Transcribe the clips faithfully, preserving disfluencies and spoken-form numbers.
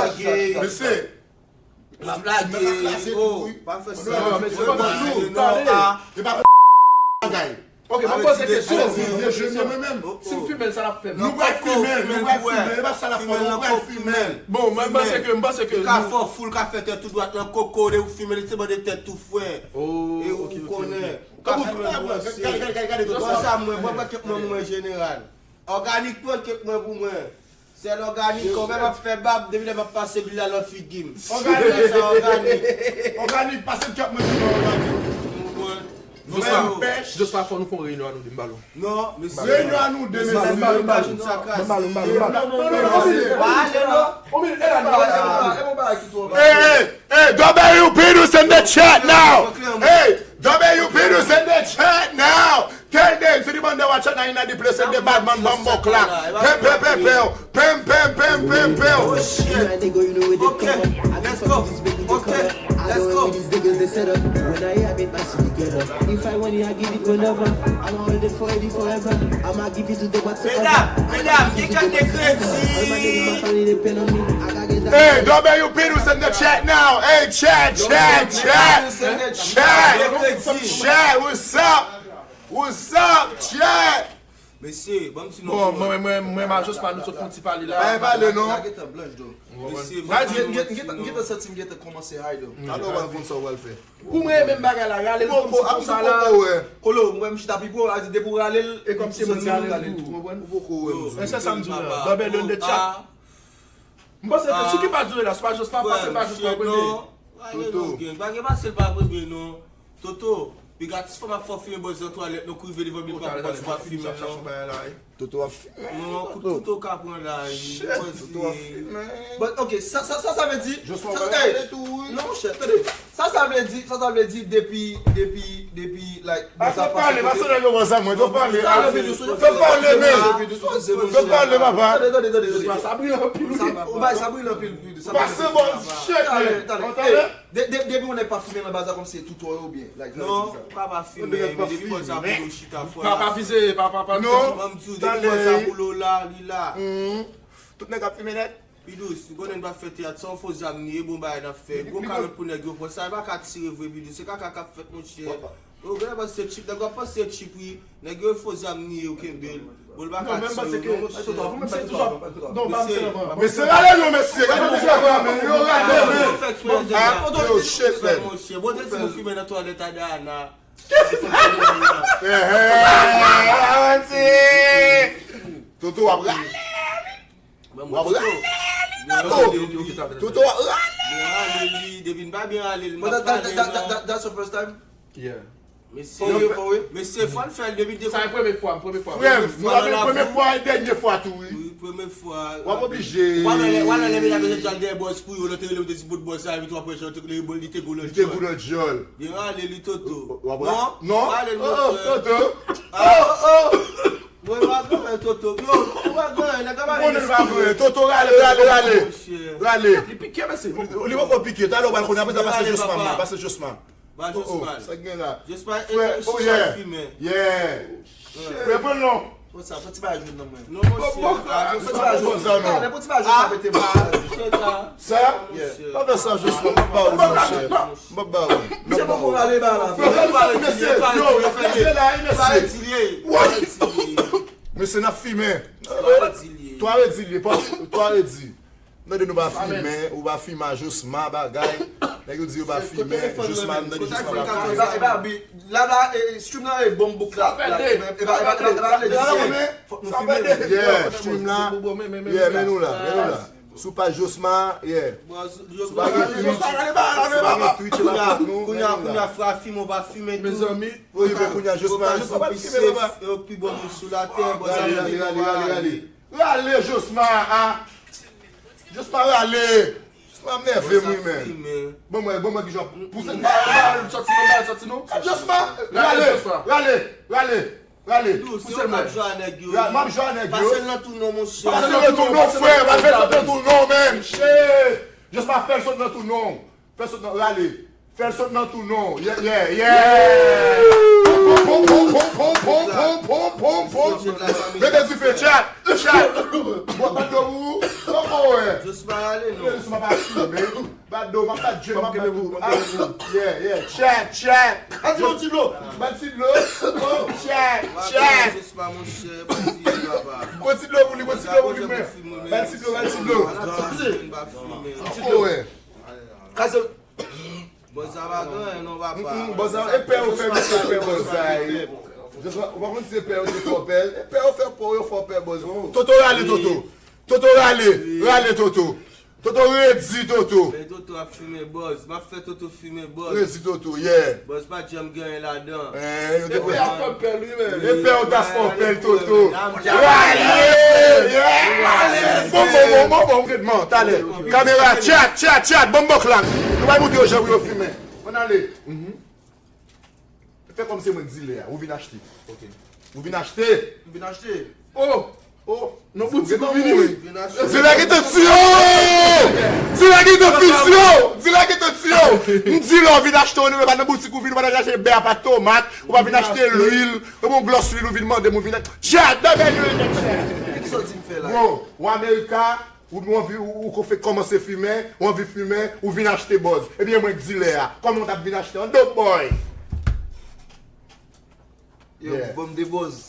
lage. Mesye, M ap lage. Oh, pa fè sa. Non, men se pa Mwen nou, non, tande. ah. E pa bagay. Ok, mwen poze kesyon. Mwen jwenn mwen menm. Si m filme l, sa l ap fè m. Nou pral filme l, nou pral filme l. E pa sa l ap fè, nou pral filme l. Bon, mwen panse ke, mwen panse ke Li ka fè w fou, l ka fè tèt ou dwat nan koko, de ou filme li se bande tèt ou fwè. Oh, E ok, ou ok, konnen. ok. Ou ka filme l, bro, se. Gade, gade, gade, gade, Yo fè sa mwen, mwen pran kèk mwen, mwen jeneral. Òganik mwen, kèk mwen pou mwen. Sèl òganik, kòmè m ap fè bab, depi lè m ap pase glila nan figi m. Òganik. Sa òganik. Òganik, pase kèk mwen pou mwen òganik. Ou konprann? Joshua, Mwen, Joshua, fò nou fè yon reyinyon a nou de, m ba l. Non, mesye. Reyinyon a nou de, M ba l, m ba l, m ba l. Sa ka M ba l, m ba l, m ba l. Non, non, non, non, non. Pa ale, non. Omi, e la, Hey, hey, hey, W P Deuce in the chat now. Hey, W P Deuce in the chat now. Tell them, see the band they watch out now in the place and the bad man bumbo clap. Pem, pem, pem, pem. Pem, pem, pem, pem, pem. Oh shit. Okay, let's go. Okay, let's go. When I have it, my city get up. If I want it, I give it whenever. I'ma hold it for it forever. I'ma give it to the whatsoever. Medam, medam, gen kèk de kredi. Hey, W P Deuce in the chat now. Hey, chat, chat, chat. Chat. Chat, what's up? What's up, chat? Mesye, ban m ti non. Bon, mwen, mwen, mwen, Majos pa nou sot fon ti pale la. Pa pale non. Lage tan blanch do. Mesye, mwen pa nou wè ti non. M gentan santi m gentan kòmanse high do. Talè w pral konn sa w pral fè. Pou mwen, menm bagay la, rale l kòmsi konsa la. Kolo, mwen, m chita pi pwo, a di depi w rale l, e kòmsi mwen rale l tou, ou konprann? Ou poko wè m. E se sa m di w la. Double on the chat. M panse ke sou ki pa dure la, se pa Jospin, pase pa Jospin premye. Toto. Pa gen pase l pa premye non. Toto, piga ti fanm ap fè w fimen bòz nan twalèt non, k rive devan bil pa bòz pa fimen non. Toto ap fimen. Non, kout kouto w ka pran la. Toto ap fimen. But ok, sa sa sa sa vle di. Jospin ap rale tou wi. Non monchè, tande. Sa sa vle di, sa sa vle di depi depi depi like. Pase pale, pase nan yo konsa mwen, to pale. Sa vle di sou. To pale men. To pale papa. Tande tande tande tande. Sa brile anpil wi. Ou bay sa brile anpil. Pase bon shit men. Tande tande. Depi yon nèg pa fimen nan baz la kòmsi se touto yo oubyen. Non, pa pa fimen, men depi bòz sa pou yo chita fò la. Pa pa fize, pa pa pa. Non. Ban m di w, depi bòz sa pou yo la, li la. Tout nèg ap fimen nèt. Pi dous, ou konnen n pa fè teyat, se yon fo zam li ye, bon bagay n ap fè. Gwo kalòt pou nèg yo pran, sa yo pa ka tire vre, pi dous, se kaka k ap fèt monchè. Yo genlè panse se chip, nèg yo ap panse se chip wi. Nèg yo fo zam li ye, yo kenbe l. Bon, l pa ka tire non monchè. Mesye, rale non mesye, gade mesye ap rale men, yo rale men. Yo shit man. Monchè, bon te di nou fimen nan twalèt a Dayana. Toto w ap rale. Wap rale li Toto. Toto wap rale. Byen rale li, depi n pa byen rale li, m ap pale non. That's your first time? Yeah. Mesye, mesye, fò n fè l depi de fwa. Sa e premye fwa, premye fwa. Frè m, nou ap vin premye fwa e dènye fwa tou wi. Wi, premye fwa. Wap oblije. Wap wè lè, wap wè lè medam yo te al dèyè bòz pou yo, lè te rele m te di bout bòz sa, epi tou apre jan li te gwo lòt djòl. Li te gwo lòt djòl. Byen rale li Toto. Non, rale l Toto. Oh, oh. Mwen pa gen anyen Toto. Yo, ou pa gen anyen, nèg la pa gen espri. Toto rale, rale, rale. Rale. Li pike mesye. Li poko pike, talè w pral konnen, apre sa pase Josma, pase Josma. Ba Josma. Sa gen la. Josma e chicha fimen. Yeah. Frè pran non. Bon sa, fò ti bagay jwenn nan mwen. Non monchè. Fò ti bagay jwenn sa mete baz. Sa? Pa fè sa Josma, m ap ba ou monchè. M ap ba ou. Misye poko rale ba la. Mesye, yo, mesye la, mesye. Mesye, n ap fimen. Twa redi li ye, twa redi. Tande nou pa fimen, ou pa fimen a Josma bagay. Nèg yo di yo pa fimen, Josma, m tande Josma pa fimen. La la, stream nan e bon bouk la. Fòk nou fimen. Yeah, stream la. Yeah, men nou la, men nou la. Sou paj Josma, yeah. Sou pa gen Twitch, sou pa gen Twitch, e pa fòt nou. Kounya, kounya, frè a fimen, ou pa fimen tou. Mezanmi, wi, men kounya, Josma, Josma pa fimen, papa. Yo pi bon moun sou latè, bon, sa vle di rale, rale, rale. Rale, Josma, a. Josma, rale. Josma, m nève m, wi, men. Bon, mwen, bon, mwen, ki jan pouse. Ba, ba, sòti non, ba, sòti non. Josma, rale, rale, rale. Rale. Dous, yo k ap jwe a nèg yo. M ap jwe a nèg yo. Pase l nan tou non, monchè. Pase l nan tou non, frè. Pa fè sòt nan tou non, men. Shit. Just pa fè l sòt nan tou non. Fè l sòt nan, rale. Fè l sòt nan tou non. Yeah, yeah, yeah. Pom, pom, pom, pom, pom, pom, pom, pom, pom. Mete dife, chat, chat. Bò, bat do pou ou. Kòman w wè? Just pa rale non. Just pa pase, men. Bat do, m ap bat jèn, m ap bat tout. Yeah, yeah. Chat, chat. Bat ti dlo. Bat ti dlo. Oh, chat, chat. Pran ti dlo pou li, pran ti dlo pou li, men. Bat ti dlo, bat ti dlo. Ti dlo. Kaze. Bòz sa pa gen anyen non, papa. Bòz sa, e pè yo fè misye pè bòz sa. Ou pa konn si se pè yo te fè w pè. E pè yo fè pè, yo fè w pè bòz. Toto rale, Toto. Toto rale, rale, Toto. Toto redi Toto. Men Toto ap fimen bòz. M ap fè Toto fimen bòz. Redi Toto, yeah. Bòz pa t janm gen anyen ladan. Eh, yo te pè ap fè pè li menm. E pè yo ta fè pè Toto. Rale! Yeah! Bon, bon, bon, bon, bon, bon, talè. Kamera, chat, chat, chat, bon bòk la. Nou bay montre yo jan pou yo fimen. Ann ale. Fè kòm se mwen k dilè a. Ou vin achte. Ok. Ou vin achte. M vin achte. Oh! Oh! Non boutik ou vini wi. Dilè gentan tiye w! Dilè gentan tiye w! Dilè gentan tiye w! M di lè w vin achte w, nou pa nan boutik ou vin, ou pa nan chache bè a pa tomat, ou pa vin achte lwil, ou bon glòs lwil ou vin mande m ou vin achte. Chat, bèbè lwil nèt chat. Kisa w di m fè la? Bro, ou Amerika, ou anvi, ou, ou fèk kòmanse fimen, ou anvi fimen, ou vin achte bòz. Ebyen mwen k dilè a. Kòman w t ap vin achte an dope boy? Yo, ban m de bòz.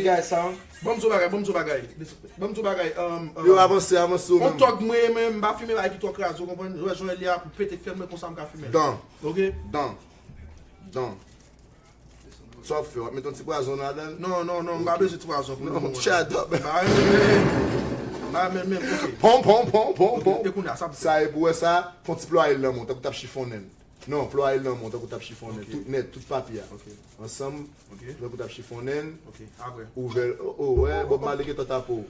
Ki gay sa? Ban m di w bagay, ban m di w bagay. Ban m di w bagay. Yo, avanse, avanse ou menm. On tòg mwen, men m pa fimen bagay ki twò kraze, ou konprann? Wè, jan li a pou pete fèl mwen konsa m ka fimen. Dan. Ok? Dan. Dan. Sa w ap fè? W ap met yon ti pwazon ladan l? Non, non, non, m pa bezwen ti pwazon pou nou. Non, shut up. M pa renmen, m pa renmen, ok. Pon, pon, pon, pon, pon. E kounye a, sa pou fè? Sa e pou wè sa, fè yon ti ployal nan men w, tankou t ap chifonnen l. Non, ployal nan men w, tankou t ap chifonnen l. Ok. Tout nèt, tout papye a. Ok. Ansanm, ok, tankou t ap chifonnen l. Ok, apre. Ouvè l, o, o, wè, Bob Marley gentan tape w.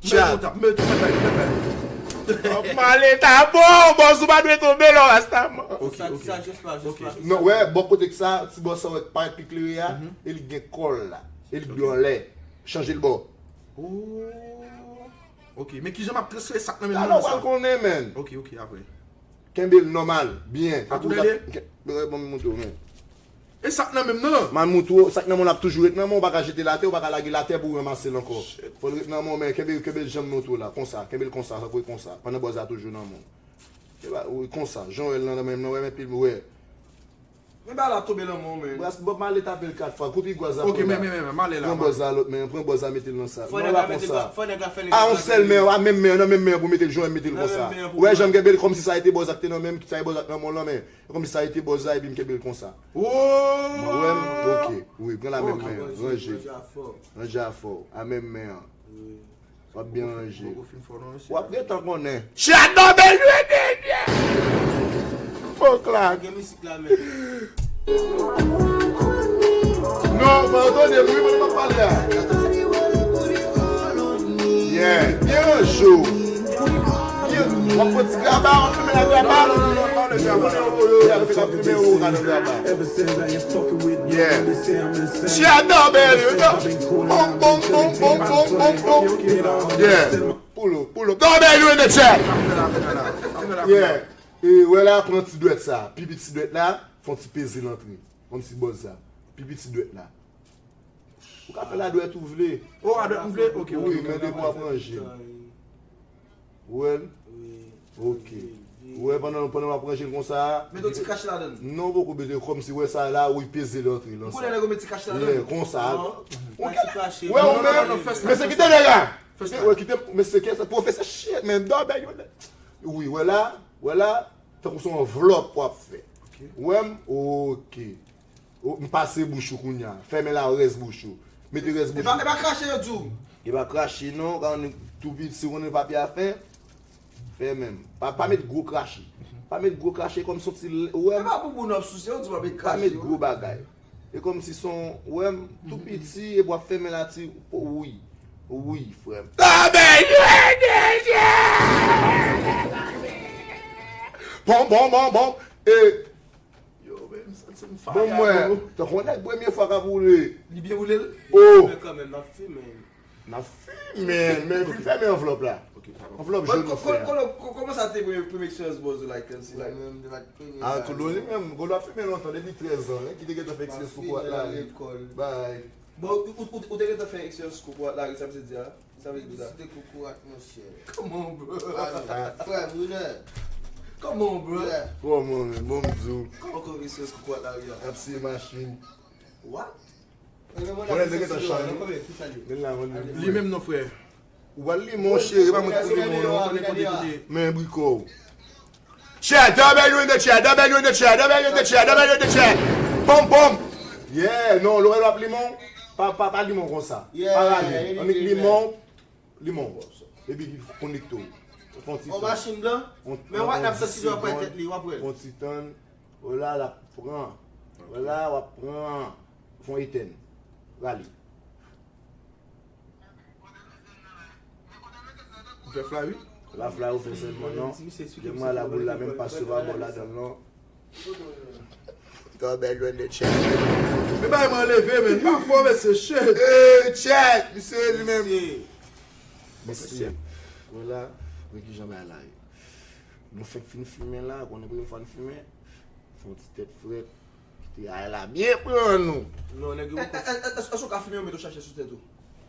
Chat. Mete, mete, mete, mete. Maleta bon, bòs ou pa dwe tonbe lò, Rastaman. Ok, ok. Sa, sa, just la, just la. Non, wè, bò kote k sa, ti bòs sa, wè, parèt pi klere a, e li gen kòl la. E li dwe anlè. Chanje l bò. Oh. Ok, men kijan m ap transfere sa k nan men m nan sa? Talè w pral konnen, man. Ok, ok, apre. Kenbe l nòmal, byen. Ap tou dèyè? Bon, m montre w, men. E sa k nan men m nan? M al montre w, sa k nan men w la ap toujou ret nan men w, ou pa ka jete l atè, ou pa ka lage l atè pou w ranmase l ankò. Fò l ret nan men w, men kenbe, kenbe l jan m montre w la, konsa, kenbe l konsa, sa pou e konsa, pandan bòz la toujou nan men w. Wi, konsa, jan w wè l nan men m nan, wè, men pil, wè. Men bagay la ap tonbe nan men w, men. Bras Bob Marley tape l kat fwa, kout rigwaz la, pran bòz la, lòt men, pran bòz la, mete l nan sa. Fò nèg la mete l, fò nèg la fè l. A yon sèl men, a menm men, nan menm men pou mete l, jan w mete l konsa. Ou wè jan m kenbe l, kòmsi sa e te bòz la k te nan men m, sa e bòz la k nan men w lan, men. Kòmsi sa e te bòz la, epi m kenbe l konsa. Mwen wè m, ok. Wi, pran la menm men an. Ranje. Ranje afè w. A menm men an. W ap byen ranje. W ap gentan konnen. Chat nan bèl yo de byen. Fòk la. Gen mizik la menm. Non, fò yo tande m, wi, mwen m ap pale a. Yeah, byen ranje w. Byen, w ap pran ti graba, w ap fèmen la graba. Yo, yo, yo, y ap fè k ap fimen ou ka nan graba. Yeah. Chat nan bèl yo de. Bom, bom, bom, bom, bom, bom, bom. Yeah. Pull up, pull up. Nan bèl yo de chat. Yeah. E wè la, pran ti dwèt sa. Pi piti dwèt la, fè yon ti peze l antre. Kòmsi bòz sa. Pi piti dwèt la. Ou ka fè l a dwèt ou vle. Oh, a dwèt m vle? Ok, ok, ok. Wi, men depi w ap ranje l. Ou wè l? Ok. Ou wè pandan, pandan w ap ranje l konsa a? Met yon ti kach ladan l. Non, ou poko bezwen, kòmsi wè sa la, ou peze l antre lan sa. Ou konnen nèg yo met ti kach ladan l? Yeah, konsa. Non. Ou pa ti kache. Wè, ou menm. Men se kite nèg la. Wè, kite, men se kite pwofesè shit, men dòbèl yo. Wi, wè la, wè la, tankou se yon anvlòp w ap fè. Ou wè m? Ok. O, m pase bouch ou kounye a. Fèmen la, rès bouch ou. Mete rès bouch ou. E pa, e pa krache yo di w. E pa krache non, kan nou tou piti, ou konnen papye a fen. Fèmen m. Pa, pa met gwo krache. Pa met gwo krache kòm si w ti l-, ou wè m? E pa bouboun w ap souse, yo di w ap met krache. Pa met gwo bagay. E kòmsi se yon, ou wè m, tou piti, epi w ap fèmen la ti, wi. Wi, frè m. Bon, bon, bon, bon. E Yo, men, m santi m faya, bro. Bon, mwen, tankou yon nèg premye fwa k ap woule. Li byen woule l? Oh. Men kanmenm, n ap fimen. N ap fimen, men vin fèmen anvlòp la. Ok, padon. Anvlòp jòn ou fè a. Kòman sa te premye, premye eksperyans bòz ou like, kòmsi, like, menm, like, premye bagay. Ah, Toulouse menm, Golo ap fimen lontan, depi trèz an, ki te gentan fè eksperyans koko ak lari. Bay. Bon, ou, ou, ou te gentan fè eksperyans koko ak lari, sa m se di a? Sa vle di sa. Ou te koko ak monchè. Come on, bro. Frè, Brunè. Come on, bro. Kòman, men, bon, m di w. Kòman konvisyans koko ak lari a? Ap siye machin. What? Konnen nèg gentan chanje. Li menm non, frè. Ou pral limon, cheri, pa mwen ki pou limon, non. Konnen kote, kote. Men brikò w. Chair, W in the chair, W in the chair, W in the chair, W in the chair. Pom, pom. Yeah, non, lè w ap limon, pa, pa, pa limon konsa. Pa rale. Annik limon, limon. Epi konekte w. Fon ti tan. On machin blan? Men w ap santi l ap pran tèt li, w ap wè l. Fon ti tan. Vwala, l ap pran. Vwala, w ap pran. Fon etèn. Rale. Ou fè fla, wi. La fla ou fè sèlman non. Di misye eksplike m. Demen la boul la menm pa sou pa bò ladan l non. Tò bèl lwen de chat. Men bay mwen leve, men pa fò, mesye, shit. Ee, chat, misye li menm. Mesye, wè la, men kijan bagay la ye. Nou fèk fin fimen la, konnen premye fwa n fimen. Fè yon ti tèt frèt. Kite ay la byen pran nou. Non, nèg yo. Èske w ka fimen ou met yon sachè sou tèt ou?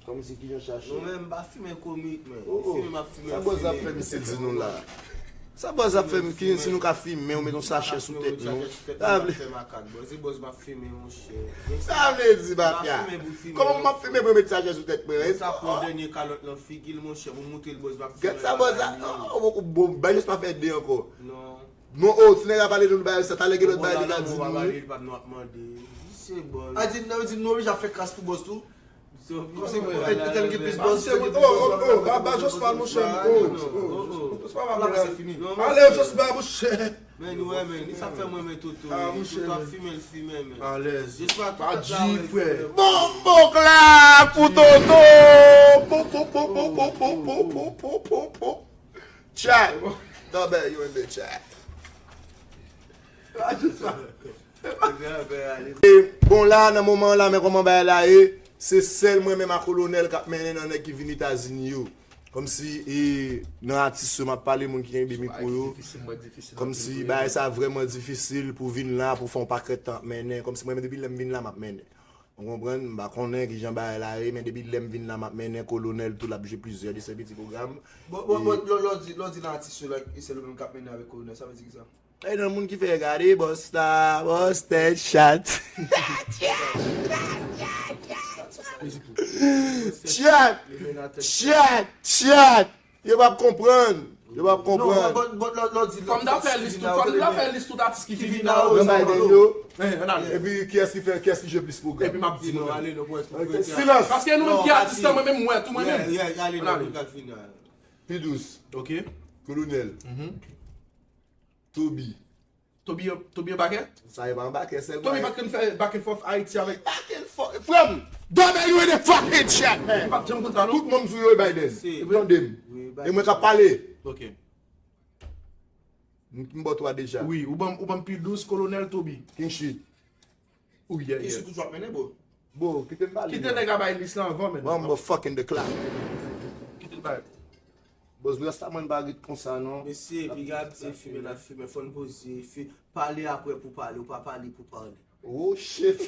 Kòmsi kijan sachè? Non, men m pa fimen komik, men. Fimen m ap fimen. Sa bòz ap fè misye di nou la? Sa bòz ap fè m ki si nou ka fimen ou met yon sachè sou tèt nou? Sa vle fè makak, bòz. Se bòz m ap fimen, monchè. Sa vle di, mafya. Kòman m ap fimen pou yo met sachè sou tèt mwen? Sa pran dènye kalòt nan figi l, monchè, pou montre l bòz m ap fimen. Gad sa bòz la. Oh, oh, oh, bon, bay jis pa fè de ankò. Non. Non, oh, ti nèg la pale nou bagay sa, talè gen lòt bagay li ka di nou, wi. Li pa nou ap mande. Misye bòz. A di, non, di nou, wi, j ap fè kras pou bòz tou. Kòmsi, e, e, tèl gen plis bòz, misye, oh, oh, oh, ba, ba Jospa, monchè, oh, oh, oh. Jospa pa vle. Ale, Jospa, monchè. Men, nou, men, li sa fè mwen, men, Toto, Toto ap fimen, l fimen, men. Alèz. Jospa, pa di, frè. Bonbon klak pou Toto. Bonbon. Pom, pom, pom, pom, pom, pom, pom, pom, pom, pom. Chat. Double, you in the chat. E, bon, la, nan moman la, men kòman bagay la ye, se sèl mwen menm ak Kolonèl k ap mennen nan nèg ki vin Etazini yo. Kòmsi, e, nan atis yo, m ap pale, moun ki kenbe mikwo yo. Kòmsi bagay sa vrèman difisil pou vin la, pou fè yon pakèt tan ap mennen. Kòmsi mwen menm, depi lè m vin la, m ap mennen. Ou konprann? M pa konnen kijan bagay la ye, men depi lè m vin la, m ap mennen Kolonèl tou, l ap jwe plizyè de sèvitè pwogram. Bon, bon, bon, lè w di, lè w di nan atis yo la, e se li menm k ap mennen avèk Kolonèl, sa vle di ki sa? E nan moun ki fè gade, bòs la, bòs tèt chat. Chat, chat, chat, chat. Yo p ap konprann. Yo p ap konprann. Fò m ta fè lis tout, fò m ta fè lis tout atis ki vini nan Biden yo. Epi kiyès ki fè, kiyès ki jwe plis pwogram? Epi m ap di nou. Silans. Paske nou menm ki atis la, mwen menm, mwen tou, mwen menm. Pi dous. Ok. Kolonèl. Toby. Toby, Toby anbakè? Sa e pa anbakè sèlman. Toby pa t konn fè back and forth Ayiti avèk. Back and forth. Frè m, don't you in the fucking chat, man. Li pa t janm konn sa, non? Tout moun sou yo e Biden. Tande m. E mwen k ap pale. Ok. M, m ba w twa deja. Wi, ou ban m, ou ban m Pi Dous, Kolonèl, Toby. King Street. Wi, yeah, yeah. King Street toujou ap mennen, bro. Bro, kite m pale. Kite nèg la bay lis la anvan, men. Bumbo fucking the clock. Kite l bay. Bòs, rasta mwen pa ret konsa, non. Mesye, piga ap di fimen l ap fimen, fò n poze, fi-, pale apre pou pale, ou pa pale pou pale. Oh, shit.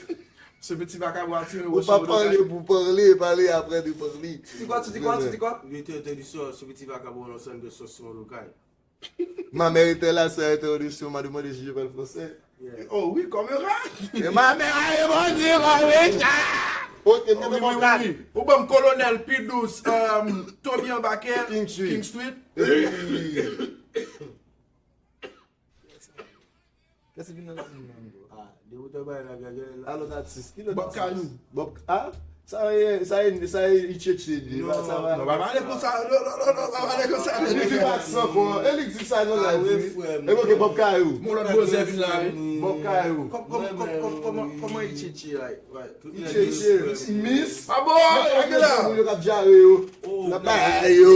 Se peti vakabon atire woche. Ou pa pale pou pale, pale apre de pale. Tu dis quoi, tu dis quoi, tu dis quoi? Yo te entèdi sou, sou peti vakabon nan sèn de sòs sou lokay. Ma mère était là, ça a été audition, m'a demandé si je parle français. Oh oui, comme un rat. Et ma mère a répondu comme un chat. Ok, mwen te bon kat. Ou ban m Kolonèl, Pi Dous, um, Toby Anbakè, King Street. King Street. Epi kèsi vin nan la vin nan, bro? Ah, de ou te bay la gagè la. Alòt atis, ki lòt atis? Bob Kayou. Bob, ah? Sa ye, sa ye, sa ye Itchetche li. Non, non, pa pale konsa, non, non, non, non, pa pale konsa. Li di pa sa ankò. E li di sa nan live, wi. E ok, Bob Kayou. Mon lòt bozè vin la, wi. Bob Kayou. Kòman, kòman, kòman, kòman Itchetche la? Itchetche, Miss. Ah bon, gade la. Moun yo k ap jare yo. N ap bay yo.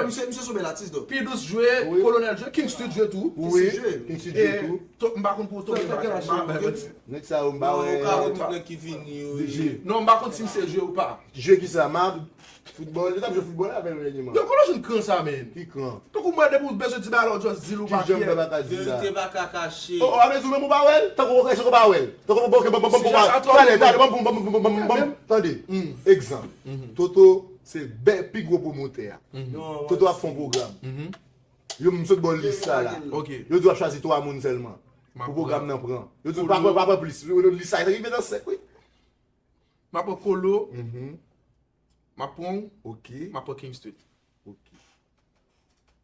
Misye, misye sou bèl atis, non? Pi Dous jwe, Kolonèl jwe, King Street jwe tou. Wi, King Street jwe tou. To-, m pa konn pou Toby Anbakè. Nèg sa yo m pa wè. Non, ou ka wè tout nèg ki vini yo. Non, m pa konn si misye jwe ou pa. Jwe ki sa, mab? Foutbòl? Yo t ap jwe foutbòl avè m dènyèman. Yo, kote w jwenn kran sa, menm? Ki kran? Tankou mwen, depi w bezwen di bagay la, w just di l ou pa kè. Verite pa ka kache. Oh, oh, a vle di ou menm ou pa wè l? Tankou ou pa wè l? Tankou, bon, ok, bon, bon, bon, bon, talè, talè, bon, bon, bon. Tande, egzanp. Toto se bè, pi gwo pwomotè a. Toto ap fè yon pwogram. Yo m sot bò lis sa la. Ok. Yo di w ap chwazi twa moun sèlman. Pou pwogram nan pran. Yo di w pa pran, pa pran plis. Yo, yo, lis sa rive nan senk, wi. M ap pran Kolo. M ap pran w. Ok. M ap pran King Street. Ok.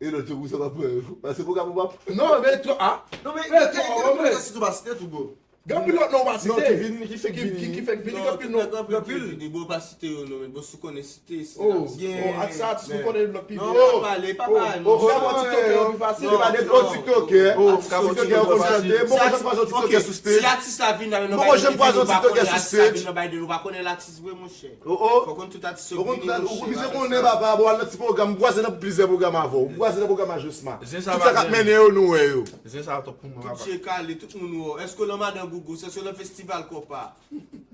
E lòt yo, pou sa w ap pran yo? Paske pwogram ou p ap. Non, men twa, ah. Non, men gen, gen, gen, gen, gen, si tou pa site tou, bro. Gen anpil lòt non ou pa site. Non, ki vin, ki fèk vini. Ki, ki fèk vini, gen anpil non. Gen anpil ki vini, bon, pa site yo non, men bon, si w konnen site, si n ap di. Oh, atis, atis, nou konnen lòt pi byen. Non, pa pale, pa pale, non. Ou ka pran TikTokè yo pi fasil. Se pa de gwo TikTokè. Atis TikTokè yo konn chante. Bon, konn chante yon TikTokè sou stage. Si atis la vin nan, bon, konn chante yon TikTokè sou stage. Atis la vin nan bay de nou pa konnen latis vre, monchè. Oh, oh. Fò konn tout atis yo vini, monchè. Ou misye konnen, papa, bon, al nan ti pwogram, ou kwaze nan plizyè pwogram avè w. Ou kwaze nan pwogram a Josma. Tout sa k ap mennen yo, nou wè yo. Zen sa twòp pou mwen, papa. Tout je kale, tout moun wè w. Èske w nan Madan Gougous? Èske w nan festival Kòpa?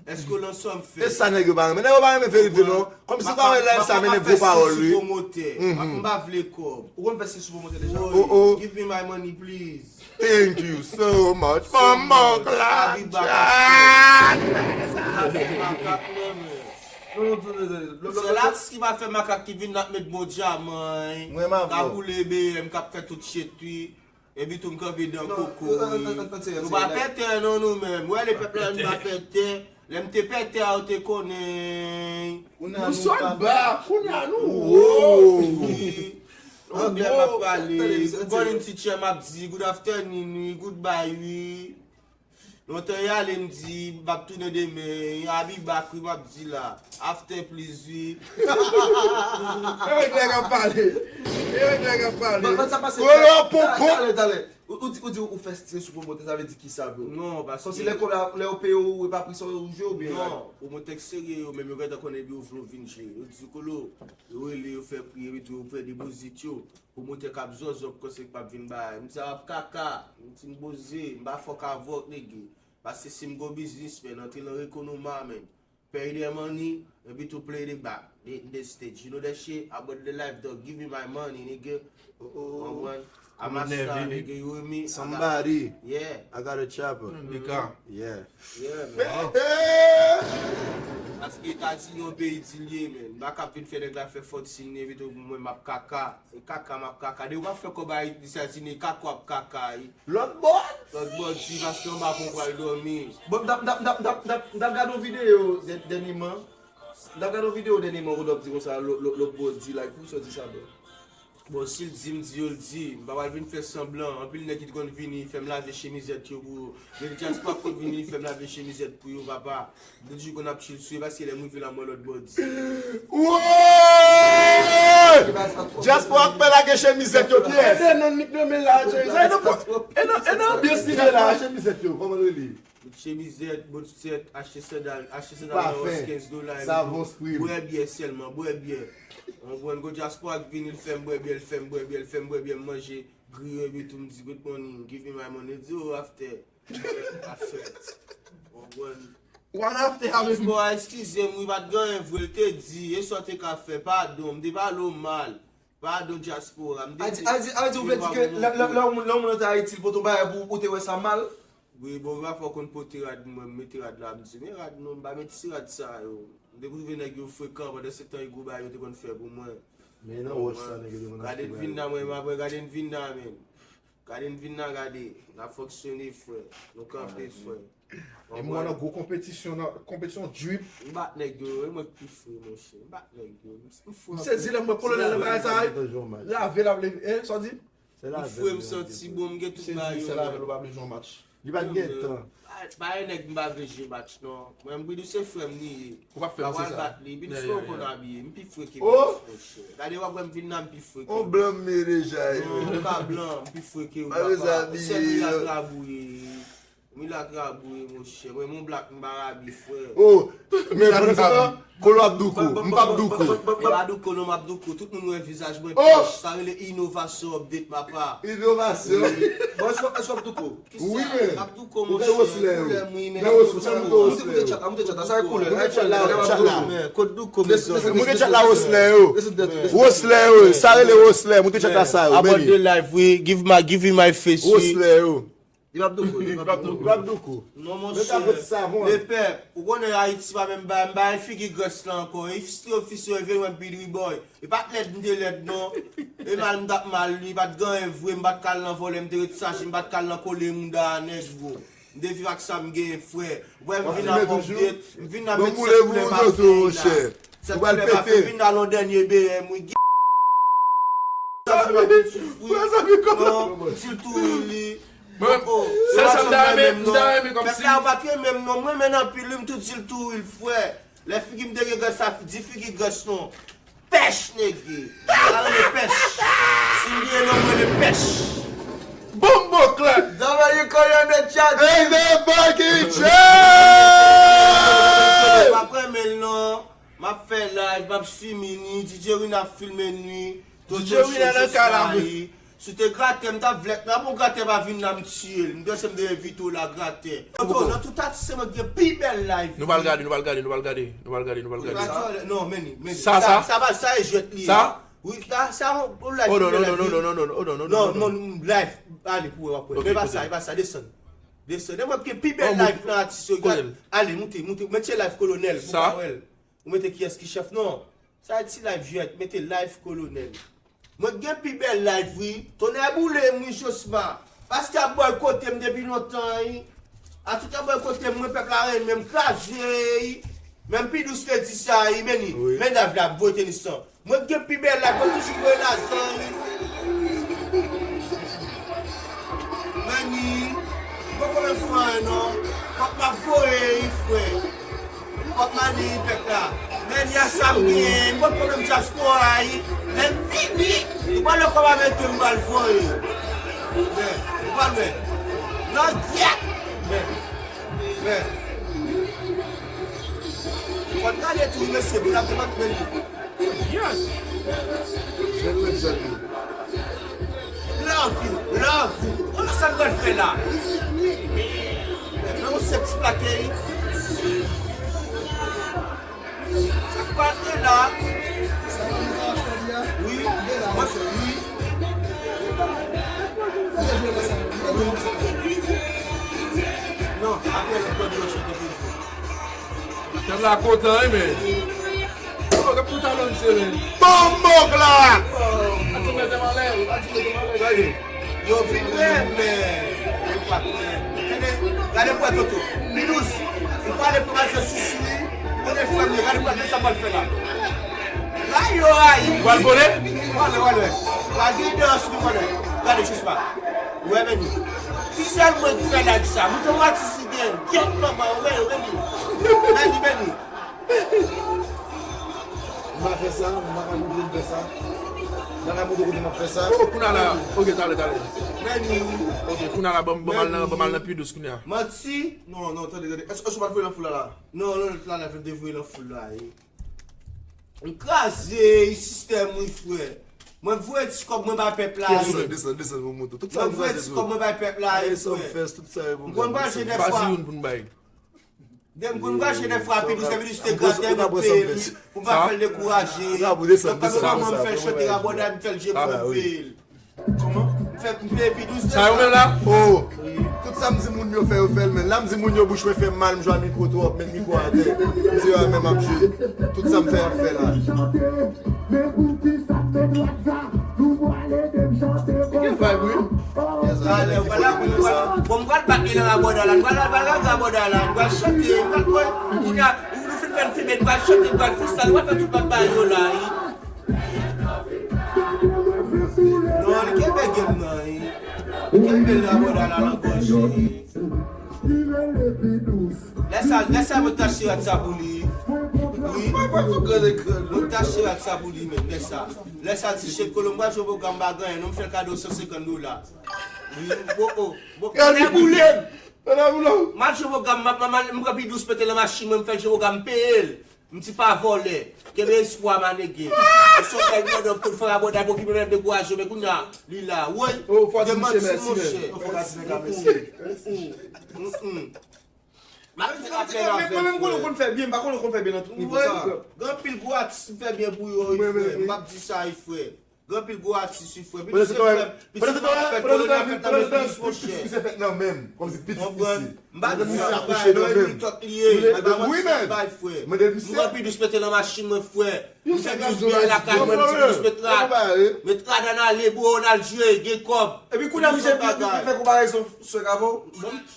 Èske w nan Sumfest? E sa nèg yo pa renmen. Nèg yo pa renmen verite, non. Kòmsi w pa wè live sa mennen gwo pawòl, wi. M pa vle kòb. Ou konn fè si sou pwomotè deja? Oh, oh. Give me my money, please. Thank you so much, Bumbo Clap. Sèl atis ki pa fè makak ki vin la ap met bon dyaman, k ap boule B M, k ap fè tout shit, wi. Epi tou m kanpe dan koko, wi. Nou pa pètè, non, nou menm. Wè, le pèp la, nou pa pètè. Lè m te pètè a, ou te konnen. Nou sot ba, kounye a nou wo. Anglè m ap pale. Good morning, teacher, m ap di. Good afternoon, wi. Goodbye, wi. Lontan y ale, m di, m ap tounen demen. I'll be back, wi, m ap di la. After, please, wi. E nèg la k ap pale. E nèg la k ap pale. Ban, ban sa pase. Kolo, pon, pon. Talè, talè. Ou, ou di, ou di ou fè stres sou pwomotè, sa vle di kisa, bro? Non, paske... Kòmsi lè kòb la, lè yo peye w, ou pa pran sa yo jwe oubyen? Non, pwomotè k serye yo, menm yo gentan konnen epi yo vle w vin jwe. Yo di, Kolo, yo rele, yo fè pri, epi tou yo pran depozit yo. Pwomotè k ap zòzò, k konsèy k p ap vin bay. M di, "Sa ap kaka." M di, "M poze, m pa fòk avè w, nèg." Paske si m gon biznismenn, antre nan rekonoma, menn. Pay their money, and be to play the back, the, the stage. You know that shit? About the life, dog. Give me my money, nigga. Konprann? I'm a star, nigga. You with me? I got... Somebody. Yeah. I got a chopper. Mika. Yeah. Yeah, man. Paske Etazini yon peyi di l ye, man. M pa ka ap vin fè nèg la fè fòt si l neve tou pou mwen, m ap kaka. E kaka, m ap kaka. Depi w pa fè kòb a Etazini, kaka w ap kaka. Lòt bò di. Lòt bò di, paske anba pon pral dòmi. Bon, m t ap, m t ap, m t ap, m t ap, m t ap, m t ap gade yon videyo dè-, dènyeman. M t ap gade yon videyo dènyeman kote w ap di konsa, lò-, lò-, lòt bò di, like, poukisa w di sa, bro? Bon, si l di, m di yo l di. M pa pral vin fè sanblan. Anpil nèg ki t konn vini, fè m lave chemizèt yo pou yo. Men dyaspora k konn vini, fè m lave chemizèt pou yo, papa. Bondye konn ap chill sou yo, paske lè m rive la, mwen lòt bò di. Woy! Dyaspora k pè lage chemizèt yo, kiyès? E de nan nik nan men la, chemizèt. E nan, e nan, e nan anbyans li ye la, chemizèt yo, kòman l rele? Bout chemizèt, bout sèt, achte sandal, achte sandal nan Ross kenz dola, savon, spray. Bwè byè sèlman, bwè byè. Ou konprann, gon dyaspora k vini, l fè m bwè byè, l fè m bwè byè, l fè m bwè byè, m manje griyo, epi tou m di, "Good morning, give me my money." L di, "Oh, after." After. Ou konprann? What after? Bon, eskize m, wi, pa t gen anyen vre, l te di, e sa w te ka fè, padon, m te pale w mal. Padon, dyaspora, m te di, a di, a di, ou vle di ke lè, lè, lè yon moun, lè yon moun antre Ayiti, l pote yon bagay pou ou, ou te wè sa mal? Wi, bon, pa fò konn pote rad mwen, m mete rad la, m di, "Men rad non, m pa mete ti rad sa yo." M te twouve nèg yo frekan, pandan se tan e gwo bagay yo te konn fè pou mwen. Men nan wòch sa, nèg yo te konn achte bagay. Gade n vin nan, mwen, m apre gade n vin nan, men. Gade n vin nan gade, n ap fonksyone, frè. Nou kanpe, frè. E m wè nan gwo konpetisyon, nan konpetisyon drip. M bat nèg yo, e mwen k pi fre, monchè. M bat nèg yo. M, m fre. M sezi lè m wè Kolonèl nan bagay sa, lave l ap leve, en, sa w di? M fre, m santi bon, m gen tout bagay yo. Se lave l ou pa vle jwe yon match. Li pa t gen tan. Pa, pa yon nèg m pa vle jwe match, non. Mwen, m Bidou se frè m li ye. Ou p ap fè m se sa. Bat li. Bidou se ou konn abiye. M pi fre ke Bidou, monchè. Gade, w ap wè m vin la, m pi fre ke ou. On blan m ye deja, yo. Non, ou pa blan, m pi fre ke ou, papa. Sèl mirak la bouye. Mirak la bouye, monchè. Mwen, mon blak, m pa rabi, frè. Oh, men Kolo ap douko. M p ap douko. E pa douko, non, m ap douko. Tout moun wè vizaj mwen pòch. Sa rele inovasyon, update, papa. Inovasyon. Bon, èske, èske w ap douko? Wi, men. M ap douko, monchè. Ou gen Roslè yo. Koulè m, wi, men. Nan Roslè, sa m gen Roslè. Moute chat la, moute chat la, sa e koulè. Moute chat la, chat la. Kot douko, mezanmi? Moute chat la, Roslè yo. Roslè yo, sa rele Roslè. Moute chat la, sa yo. About the life, wi. Give my, give me my face, wi. Roslè yo. Li p ap douko, li p ap douko. Li p ap douko. Non, monchè. Lepèp, ou konnen Ayiti pa menm bay, m bay figi grès la ankò. Ifistri ofisyo, vin wè m pi dri boy. E pa t lèd m te lèd, non. E mal m t ap mal, li pa t gen anyen vre, m pa t ka al nan vòlè, m te ret saje, m pa t ka al nan kole mouda a nèg, bro. M te viv ak sa m genyen, frè. Ou wè m vin ak update, m vin la met sèt koulè pa fè la. Sèt koulè pa fè, m vin la nan dènye B M, wi. Sa m ap soufri. Non, m di l tou wi, li. Mwen, sèl sa m ta renmen, m ta renmen kòmsi. Pèp la, ou pa t renmen m, non. M renmen l anpil, wi, m tou di l tou wi, frè. Lè figi m te gen grès, sa di figi grès, non. Pèch, nèg. Sa rele pèch. Si m gen non, mwen rele pèch. Bomboclat. Dama, you call your name chat. Hey, the fucking chat. Ou pa t renmen l, non. M ap fè live, m ap swi Mini, D J Win ap filme n wi. D J Win nan kay la vre. Si w te gratè, m t ap vlèk nan bon gratè pa vin la, m tiye l. M panse m te envite w la, gratè. Nan tout atis se mwen ki gen pi bèl live. Nou pral gade, nou pral gade, nou pral gade, nou pral gade, nou pral gade. Non, men, men. Sa, sa? Sa pa, sa e jwèt li ye. Sa? Wi, sa, sa yon live. Oh non, non, non, non, non, non, non, non, non, non, non, non, non, live. Ale pou wè, w ap wè. Men pa sa, e pa sa, desann. Desann. E mwen ki gen pi bèl live nan atis yo. Ale, moute, moute, mete live Kolonèl pou w ka wè l. Ou mete kiyès ki chèf, non. Sa e ti live jwèt, mete live Kolonèl. Mwen gen pi bèl live, wi. Tonnè boule m, wi, Josma. Paske ap bòykote m depi lontan, wi. Atout ap bòykote m, mwen pèp la renmen m, kraze, wi. Menm Pi Dous te di sa, wi, men li. Men live la, voye tenis lan. Mwen gen pi bèl live, mwen toujou voye lajan, wi. Men li, mwen poko menm fè anyen, non. Fòk m ap voye, wi, frè. Fòk m ale, wi, pèp la. Men li a sa m genyen, mwen poko menm dyaspora, wi. Lè m fini, nou pral nan kòb avèk yo, m pral voye. Men, Pale. Nan gyèt. Men. Men. Fò n gade tou, mesye, pou n ap demantle li. Yes. Jwenn mwen, jwenn mwen. Love you, love you. Konnen sa n pral fè la? Men yon sèks plake. Sa k pase la? Wi, mwen fè wi. Non, apre lòt bò de yo chante toujou. Tèm la kontan, wi, men. Oh, gade pou talon se, men. Bonbon la! Gade. Yo vin renmen. Gade, gade pou wè Toto. Pi dous. Ou pale pou al fè sisi li. Kote frè m ye, gade pou wè sa pral fè la. La yo ayi. Ou pral vole? Wale, wale. Wale, gen de sou wale. Gade, jis pa. Ou wè, Beni. Sèl mwen ki fè live sa. Mwen te wè atis li gen. Gyèt manman, ou wè, yo, Beni. Beni, Beni. M pa fè sa, m pa ka montre m fè sa. M pa ka montre kote m ap fè sa. Oh, kounye a la. Ok, talè, talè. Ok, kounye a la, ban m, ban m al nan, ban m al nan pi dous kounye a. Manti? Non, non, tande, tande. Èske, èske w pa t voye nan foul la la? Non, non, lòt la, la fè devoye nan foul la, e. M kraze, e sistèm, wi, frè. Mwen voye ti kòb mwen bay pèp la, e. Desann, desann, desann, mwen montre. Tout sa mwen voye ti kòb mwen bay pèp la, e, frè. Tout sa mwen fè, tout sa, e, m konn pase dèfwa. Depi m konn rache nèf fwa pi dous, epi li te grate mwen peye li pou m pa fè l dekouraje. Donk, kòm manman m fè l chante rabòday, m fè l je pou m peye l. Kòman? M fè, m peye pi dous de sa. Sa yo menm la? Oh! Tout sa m di moun yo fè, yo fè l, men la m di moun yo bouch mwen fè m mal, m jwe a mikwo twòp, met mikwo atè. M di yo a menm ap jwe. Tout sa m fè, y ap fè la. Ki vibe, wi? Talè, ou pral, ou pral, bon, m pral bat li nan rabòday la. M pral, pral, pral rabòday la. M pral chante, m pral pran, kounye a, nou fin fè n filme, m pral chante, m pral freestyle, m pral fè tout bagay yo la, wi. Non, li kenbe game nan, wi. Li kenbe rabòday la nan gòj li. Lè sa, lè sa, mwen t achte rad sa pou li. Wi. Mwen t achte rad sa pou li, men, lè sa. Lè sa, ti Chèk Kolonbwa, jwe pwogram bagay, non, m fè l kado san senkant dola. Wi, bo, o, bo, tande boule m. Tande boule m. M al jwe pwogram, m, m, m, m pran pi dous mete nan machin mwen, m fè l jwe pwogram, m peye l. M di pa vòlè. Kenbe espwa, manege. M se yon nèg mòdòm, tout fè rabòday, pou ki mwen menm dekouraje, men kounye a, li la. Woy, de manti, monchè. Fò gade nèg la, mesye. Mm, mm, mm, mm. Mwen menm konnen m konn fè byen, m pa konnen m konn fè byen nan tout nivo sa. Gen anpil gwo atis m fè byen pou yo, wi, frè. M p ap di sa, wi, frè. Gen anpil gwo atis, wi, frè. Pi dous se frè m. Pi dous se frè m. Pi dous se frè m. Pi dous se frè m. Pitis misye fèt nan men m. Kòmsi pitis misye. M pa di sa, frè. Mwen menm, wi, men. Mwen de misye. M pran pi dous mete nan machin mwen, frè. M fè pi dous byen lakay mwen, m ti pi dous met rad. Met rad ann ale, bro, ann al jwe, gen kòb. Epi kounye a misye pi dous fè konparezon swag avè w.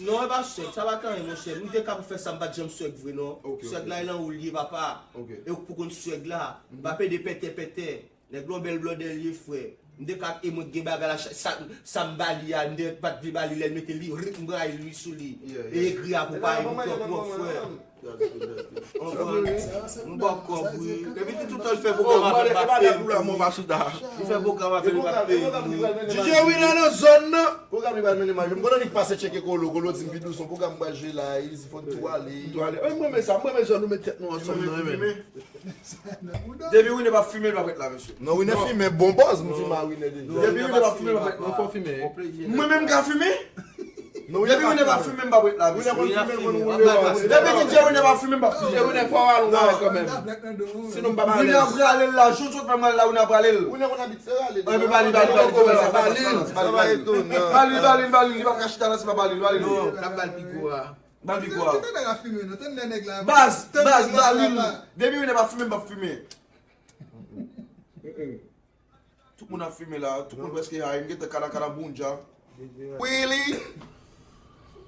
Non, e pa swag, sa pa t anyen, monchè. M te ka pou fè sa, m pa t janm swag vre, non. Swag la, e nan ou l ye, papa. E ou k pou konn swag la. M pa pede pètè, pètè. Nèg la yon bèl blòdè l ye, frè. M te ka, e mwen k gen bagay la, sa, sa m ba li a, m te pa t vle ba li, lè l mete li, rik, m bray li sou li. E egri a pou pa egri twòp, twòp, frè. Konprann? M bòkò, wi. Depi ki toutan l fè pwogram avè m, m pa peye l, wi. Li fè pwogram avè m, m pa peye l, wi. D J Winner nan zòn nan. Pwogram li pral mennen m a, m konn annik pase tcheke Kolo, Kolo di m pi dous, yon pwogram m pral jwe la, easy, fò n tou ale. Tou ale. Ey, m renmen sa, m renmen jan nou met tèt nou ansanm nan, wi, men. Depi Winner p ap fimen, l p ap ret la, mesye. Non, Winner fimen, bon bòz, m fimen a Winner deja. Depi Winner p ap fimen, l p ap ret la. Mwen fò fimen. Mwen menm ka fimen? Depi Winner p ap fimen, m p ap ret la, mesye. Depi D J Winner p ap fimen, m p ap fimen. D J Winner fò al ou kanmenm. Sinon m p ap alèz. Winner ap rale l la, jou sot fè m rale la, Winner ap rale l. Winner konn abitye rale deja. Epi ba li, ba li, ba li, ba li, ba li, ba li, li p ap ka chita la, se pa ba li, ba li. Non, n ap ba l pi gwo a. Ban l pi gwo a. Tande nèg la fimen, non, tande nèg la. Baz, baz, ba li. Depi Winner pa fimen, m p ap fimen. Tout moun ap fimen la, tout moun prèske high, m gentan kana kana boundja. Willy.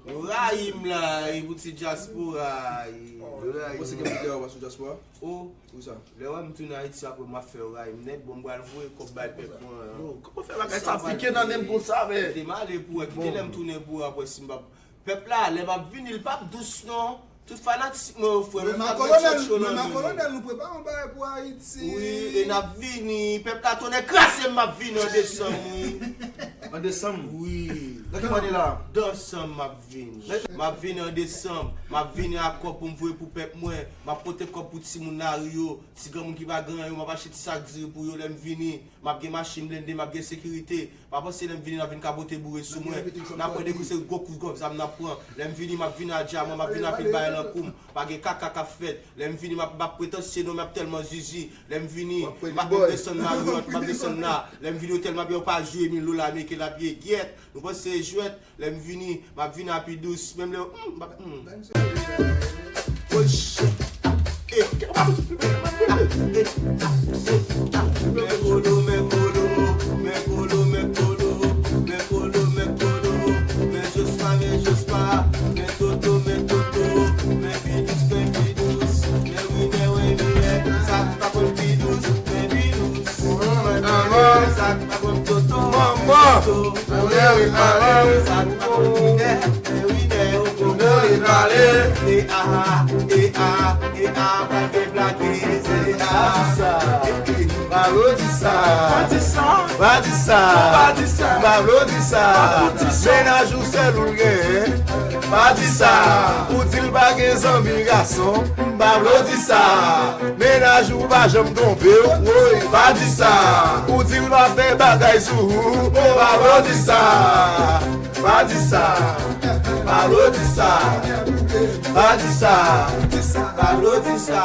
Yo rayi m la, e pou ti dyaspora, e. Yo rayi m. Ou panse gen moun ki rayi w pa sou dyaspora? O. Poukisa? Lè w wè m tounen Ayiti, apre m ap fè yo rayi m nèt, bon, m pral voye kòb bay pèp mwen an. Yo, kòman fè bagay sa pike nan men m konsa, men? Kite m ale pou wè, kite lè m tounen pou wè, apre si m p ap Pèp la, lè m ap vini, l p ap dous, non. Tout fanatik mwen yo, frè, m ap fè m ap chèche yo nan men nou. Mwen ak Kolonèl, nou prepare yon bagay pou Ayiti. Wi, e n ap vini. Pèp la, tonnè kraze m, m ap vini an desanm, wi. An desanm? Wi. Nan ki mande la? Desanm m ap vini. M ap vini an desanm. M ap vini ak kòb pou m voye pou pèp mwen. M ap pote kòb pou timoun lari yo. Ti granmoun ki pa gen anyen yo, m ap achte ti sak diri pou yo lè m vini. M ap gen machin blende, m ap gen sekirite. Pa panse lè m vini, n ap vin kapote boure sou mwen. N ap pran de kou, se gwo kout gòv zam n ap pran. Lè m vini, m ap vini a dyaman, m ap vini a pil bagay nan kou m. Pa gen kaka k ap fèt. Lè m vini, m ap, m ap pretansye non, m ap tèlman zizi. Lè m vini, m ap menm desann Marriott, m ap desann la. Lè m vini otèl, m ap di yo pa jwe mil dola ameriken, l ap ye gyèt. Nou panse se jwèt? Lè m vini, m ap vini a pi dous. Menm lè yo, hmm, m ap, hmm. Oh, shit. Eh, ah, eh, ah, eh, ah, eh, ah. Men Kolo, men Kolo, men Kolo, men Kolo, men Kolo, men Kolo, men Jospa, men Jospa, men Toto, men Toto, men Pi dous, men Pi dous, men Winè, men Winè, sa k pa konn pi dous, men pi dous. Sa k pa konn Toto, men Toto, men Toto, men Winè, sa k pa konn Winè, men Winè, Winè, Winè, pale. E a, e a, e a, pa gen plake, e a. Pa vle di sa. Pa di sa. Pa di sa. Pa di sa. Pa vle di sa. Pa di sa. Mennaj ou sèl ou l genyen. Pa di sa. Ou di l pa gen zanmi gason. Pa vle di sa. Mennaj ou pa janm twonpe w. Woy, pa di sa. Ou di l pa fè bagay sou ou. Pa vle di sa. Pa di sa. Pa vle di sa. Pa di sa. Pa vle di sa.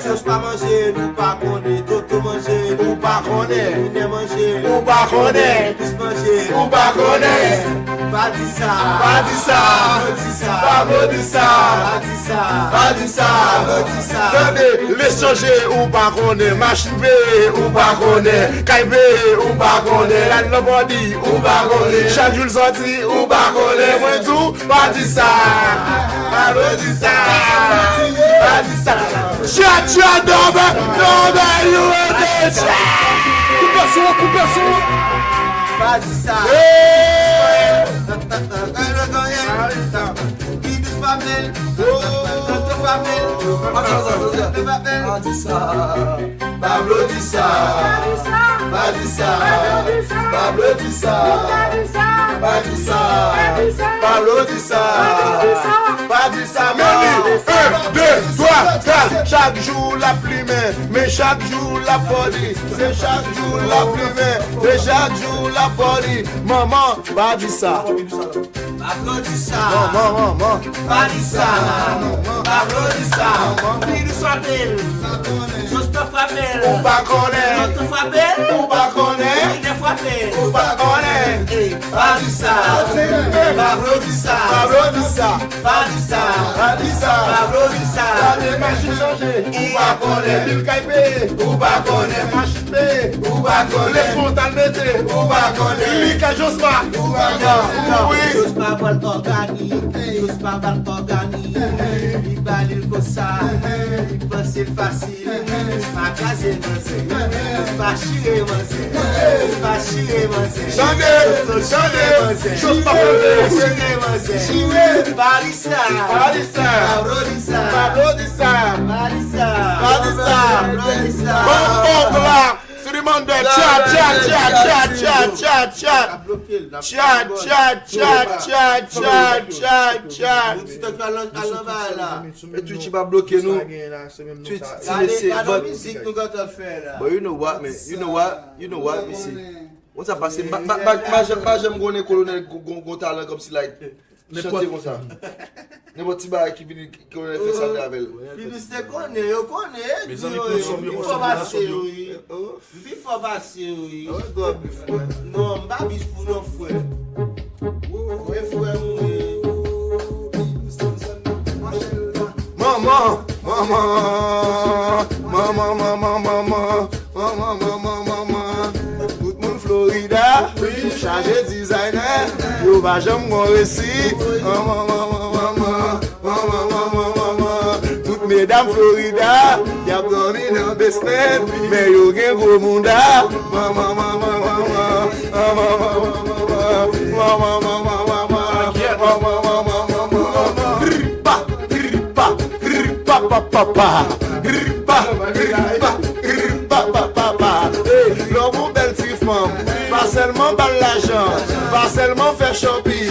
Jospa manje l, ou pa konnen. Toto manje l, ou pa konnen. Winè manje l, ou pa konnen. Pi dous manje l, ou pa konnen. Pa di sa. Pa di sa. Pa vle di sa. Pa vle di sa. Pa di sa. Pa di sa. Pa vle di sa. Tande, lès chanje, ou pa konnen. Machin peye, ou pa konnen. Kay peye, ou pa konnen. L al nan pòdi, ou pa konnen. Chak jou l sòti, ou pa konnen. Mwen di w, pa di sa. Pa vle di sa. Pa di sa. Tcha, tcha, dòbè, dòbè, you a bitch. Koupe son, koupe son. Pa di sa. Hey. Pi dous pa bèl. Toto pa bèl. Toto pa bèl. Pa di sa. Pa vle di sa. Pa di sa. Pa vle di sa. Pa di sa. Pa vle di sa. Pa di sa. Men li. En, de, twa, kat. Chak jou l ap plimen, men chak jou l ap pòdi. Se chak jou l ap plimen, se chak jou l ap pòdi. Manman, pa di sa. Pa vle di sa. Manman, manman. Pa di sa. Pa vle di sa. Pi dous frape l. Jospa frape l. Ou pa konnen. Toto frape l. Ou pa konnen. Winè frape l. Ou pa konnen. Ey, pa di sa. Pa vle di sa. Pa vle di sa. Pa di sa. Pa di sa. Pa vle di sa. Gade machin chanje. Ou pa konnen. Bil kay peye. Ou pa konnen. Machin peye. Ou pa konnen. Lès fwontal mete. Ou pa konnen. Li ka Jospa. Ou pa konnen. Wi. Jospa pral ògani. Jospa pral ògani. Li ba li l konsa. Li panse l fasil. Jospa kraze manzè. Jospa chire manzè. Jospa chire manzè. Tande, tande. Jospa chire manzè. Chire. Pa di sa. Pa di sa. Pa vle di sa. Pa vle di sa. Pa di sa. Pa di sa. Pa vle di sa. Bon, bon, la. Sou demande, tcha, tcha, tcha, tcha, tcha, tcha, tcha. Tcha, tcha, tcha, tcha, tcha, tcha, tcha. Bon, ti tank yo al nan, al nan bagay la. E Twitch pa bloke nou. Twitch, ti mesye, but, but you know what, man? You know what? You know what, mesye? Bon, sa pase, m pa, m pa, m pa, m pa janm, m pa janm konnen kolonèl gon, gon, gon talan kòmsi, like, chante konsa. Nenpòt ti bagay ki vini, ki konnen fè sa avè l. Pi dous te konnen, yo konnen, yo di yo, yo pi fò pase yo, wi. M pi fò pase yo, wi. Non, m pa bif pou non, frè. Wi, frè m, wi. Manman, manman, manman, manman, manman, manman, manman, manman. Tout moun Florida, chaje dizayner, yo pa janm gon resi. Manman, manman, manman, manman, manman, manman. Tout medam Florida, y ap dòmi nan basement, men yo gen gwo mouda. Manman, manman, manman, manman, manman, manman, manman, manman, manman, manman, manman, manman, manman. Ripa, ripa, ripa, pa, pa, pa. Ripa, ripa, ripa, pa, pa, pa. Ey, lè w gon bèl ti fanm, pa sèlman ba l lajan, pa sèlman fè shopping,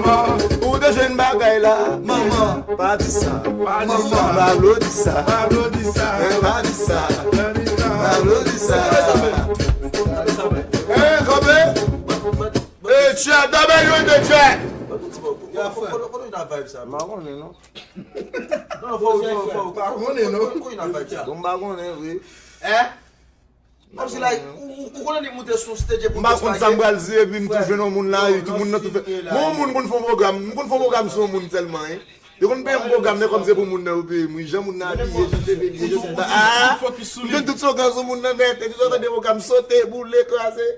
manman, ou te jwenn bagay la, manman. Pa di sa. Pa di sa. Pablo di sa. Pablo di sa. Eh, pa di sa. Pablo di sa. Eh, kanpe. Eh, chat, dabè yon de chat. Kote w nan vibe sa? M pa konnen, non. Non, fò, fò, fò. Pa konnen, non. Kote w nan vibe sa? Bon, m pa konnen, vre. Eh? Kòmsi, like, ou, ou, ou konnen li moute sou stage epi m pa konn sa m pral di, epi m tou jwenn yon moun la, epi moun nan tou fè. Mwen, yon moun konn fè yon pwogram, m konn fè yon pwogram sou yon moun tèlman, hein. Yo konn peye m pwogram, men kòm se pou moun nan yo peye m, wi. Jan moun nan abiye, jan te vini, jan te ba, ah, m jwenn tout slogan sou moun nan nèt, epi sou tande pwogram sote, boule, kraze.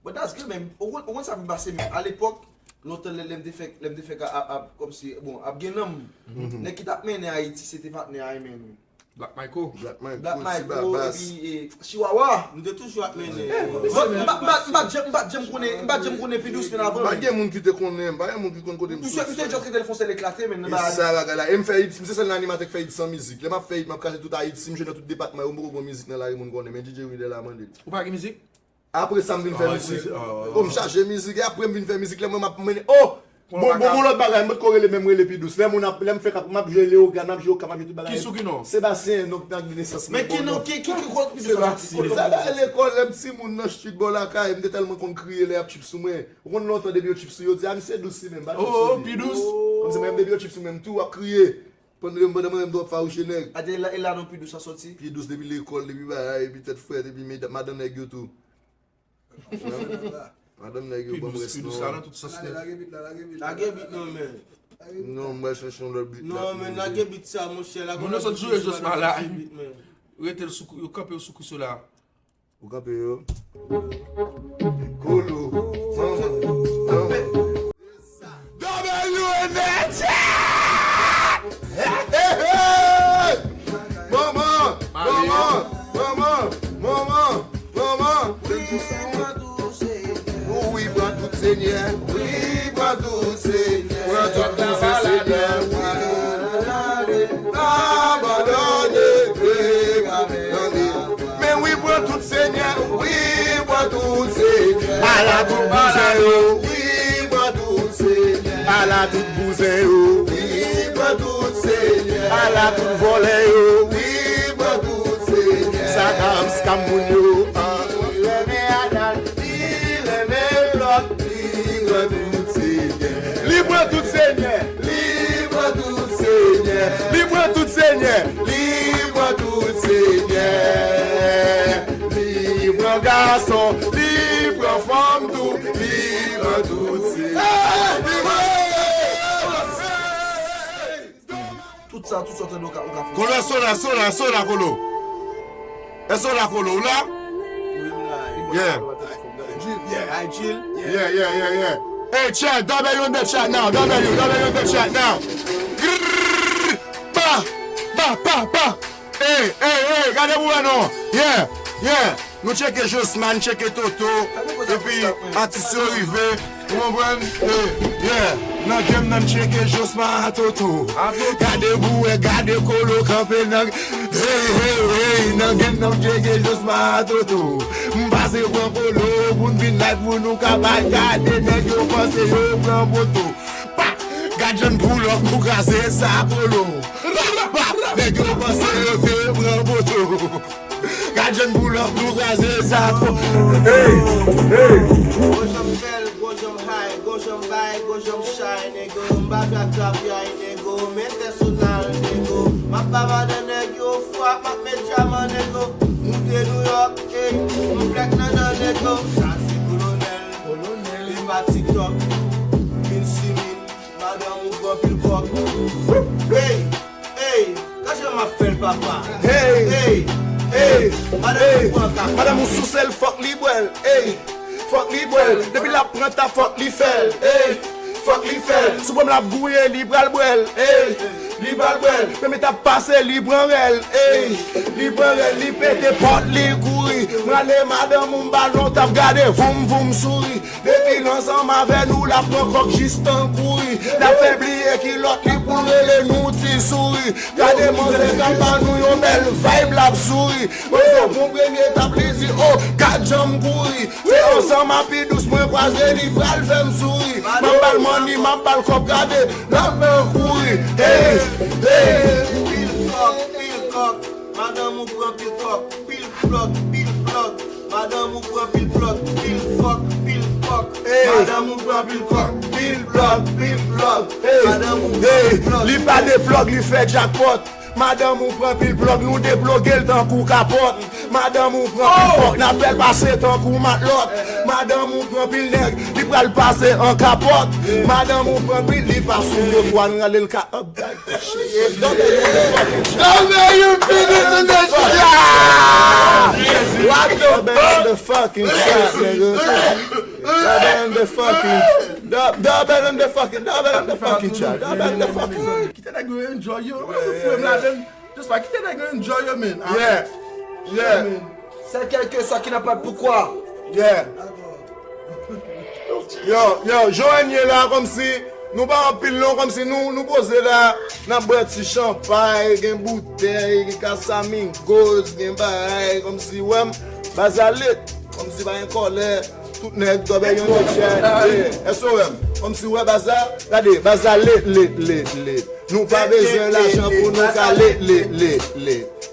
But that's good, man. Ou konn, ou konn sa ki pase, men alepòk, lontan, lè, lè m te fèk, lè m te fèk ap, ap, ap, kòmsi, bon, ap gen nanm. Nèg ki t ap mennen Ayiti, se te patnè a, men, Black Michael. Black Michael, Black Michael, epi, eh, Chihuahua. M te toujou ap mennen. M pa, m pa, m pa janm, m pa janm konnen, m pa janm konnen P Dous men avan. Pa gen moun ki te konnen, pa gen moun ki konn kote m soti. Misye, misye just rete l fè yon sèl eklate, men nan bagay. E sa bagay la. E m fè hit, m se sèl nan animatè k fè hit san mizik. Lè m ap fè hit, m ap kraze tout a hit. Si m jwe nan tout depatman yo, m poko gon mizik nan lari, moun konnen. Men D J Wilder la mande l. Ou pa gen mizik? Apre sa, m vin fè mizik. Oh, m chache mizik. E apre, m vin fè mizik. Lè mwen, m ap mennen. Oh! Bon, bon, bon, lòt bagay, m potko rele, men m rele P Dous. Lè moun ap, lè m fè kap, m ap jwe leogan, m ap jwe oka, m ap jwe tout bagay. Ki sou ki non? Sebastien, non, nan nesans mwen. Men ki non, ki, ki, ki kote P Dous la? Sa bagay lekòl, lè m timoun nan street bò lakay, m te tèlman konn kriye lè y ap tchip sou mwen. Ou konn lontan depi yo tchip sou yo, di, "Ah, misye dous li menm, pa tchip sou li." Oh, P Dous. Kòmsi mwen, depi yo tchip sou mwen, m tou ap kriye. Pandan yo, pandan mwen menm tou ap fawouche nèg. A, de la, e la non P Dous sa sòti? P Dous depi lekòl, depi bagay, epi tèt frèt, epi madan nèg yo tou. Madan nèg yo ban m rès non. Lage bit la, lage bit la. Lage bit non, men. Non, m pral chèche yon lòt bit la. Non, men lage bit sa, monchè. Moun yo sot joure jòs malad. Rete l sou, yo kanpe yo sou kou sou la. Ou kanpe yo. Kolo. Manman. Manman. W N H! Hey, hey, hey! Manman, manman, manman, manman, manman. Wi, pran tout, Senyè. Wi, pran tout, Senyè. Pran tout pou se Senyè, wi. Abandone, tande. Men wi, pran tout, Senyè. Wi, pran tout, Senyè. Ala tout bouzen yo. Wi, pran tout, Senyè. Ala tout bouzen yo. Wi, pran tout, Senyè. Ala tout vòlè yo. Wi, pran tout, Senyè. Sa ka ap skam moun yo. Ah. Li renmen anal, li renmen blòf, li pran tout, Senyè. Li pran tout, Senyè. Li pran tout, Senyè. Li pran tout, Senyè. Li pran tout, Senyè. Li pran gason, li pran fanm tou, li pran tout, Senyè. Li pran tout. Tout sa, tout sa w tande w ka, w ka fè. Kolo, èske w la, èske w la, èske w la, Kolo? Èske w la, Kolo, w la? Wi, m la. Yeah. Yeah. Ay, Jill. Yeah, yeah, yeah, yeah. Hey, chat, W in the chat now, W, W in the chat now. Grrrr, pa, pa, pa, pa. Hey, hey, hey, gade pou wè non. Yeah, yeah. Nou tcheke Josman, tcheke Toto. Epi, atis yo rive. Ou konprann? Eh, yeah. Nan game nan m tcheke Josman a Toto. Gade pou wè, gade Kolo kanpe nan. Hey, hey, hey, nan game nan m tcheke Josman a Toto. M pase pran Kolo pou n vin live pou nou ka bay gade nèg yo panse yo pran poto. Pa! Gad jan n pull up pou kraze sa Kolo. Rap, rap, rap, rap. Nèg yo panse yo te pran poto. Gad jan boulòk nou kraze sa. Hey, hey. Gwo jan m fè l, gwo jan m high, gwo jan m bay, gwo jan m shine, nego. M pa jwe ak trap yay, nego. Mete sou nal, nego. M ap ba madan nèg yo fwa, m ap met dyaman, nego. Moute Nouyòk, ey, m blèk nan dan, nego. Sa se kolonèl, kolonèl, e pa TikTok. Vin simin, madanm ou pran pil kòk. Ey, ey, gad jan m ap fè l, papa. Hey, hey, madanm ou pran kaka. Madanm ou souse l, fòk li bwè l. Ey, fòk li bwè l. Depi l ap pran ta, fòk li fè l. Ey, fòk li fè l. Sou pòm l ap gouye, li pral bwè l. Ey, li pral bwè l. Menm li t ap pase, li pran rèl. Ey, li pran rèl, li pete pòt, li kouri. M rale madanm ou, m ba l yon tap, gade, voum, voum, souri. Depi l ansanm avè nou, l ap pran kòk jis tan kouri. L ap fè bliye kilòt li pou l rele nou ti souri. Gade manzè k ap ba nou yon bèl vibe, l ap souri. Manzè pran premye etap, li di, oh, gad jan m kouri. Se ansanm a pi dous, mwen kwaze li pral fè m souri. M ap ba l money, m ap ba l kòb, gade, l ap fè kouri. Hey, hey. Pil kòk, pil kòk, madanm ou pran pil kòk, pil plòk, pil plòk. Madanm ou pran pil plòk, pil fòk, pil fòk. Hey. Madanm ou pran pil kòk, pil plòk, pil plòk. Hey. Madanm ou pran pil plòk. Li pa de plòk, li fè jackpot. Madanm ou pran pil plòk, nou deploge l tankou kapòt. Madanm ou pran pil fòk, n ap fè l pase tankou matlòt. Madanm ou pran pil nèg, li pral pase an kapòt. Madanm ou pran pil, li pa sou yo twa, n rale l ka up. Dòbe yon de fucking shot. Dòbe yon de fucking shot. What the fuck? Dòbe yon de fucking shot, nigga. Dòbe yon de fucking, dòbe yon de fucking, dòbe yon de fucking shot. Dòbe yon de fucking. Kite nèg yo enjoy yo. Ou foure m ladan. Just pa kite nèg yo enjoy yo, man. Yeah. Yeah. C'est quelque chose qui n'a pas de pourquoi. Yeah. Yo, yo, Joanne ye la, kòmsi nou pa anpil non, kòmsi nou, nou poze la, n ap bwè ti chanpay, gen boutèy, gen Casamigos, gen bagay, kòmsi, wè m, baz la lit, kòmsi pa gen kòlè, tout nèg dòbe yon de chè, S O M, kòmsi, wè, baz la, gade, baz la lit, lit, lit, lit. Nou pa bezwen lajan pou nou ka lit, lit, lit, lit.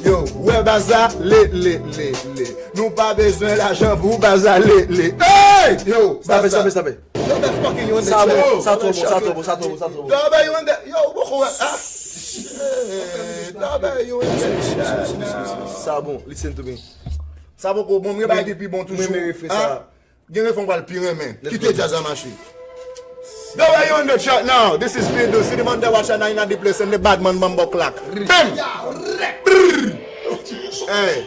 Yo, wè baz la, lit, lit, lit, lit. Nou pa bezwen lajan pou baz la, lit, lit. Hey! Yo, stop it, stop it, stop it. Dòbe fucking yon de chè. Sa bon, sa twò bon, sa twò bon, sa twò bon, sa twò bon. Dòbe yon de, yo, ou poko wè, ah. Hey, dòbe yon de chè. Sa bon, listen to me. Sa poko bon, mwen bay ki pi bon toujou. Mwen renmen refren sa. Gen refren w pral pi renmen. Kite djaz la mache. Dòbe yon de track now. This is P two. See the man that watch and I in the place and the bad man bumbo clock. Bam! Brrr! Hey.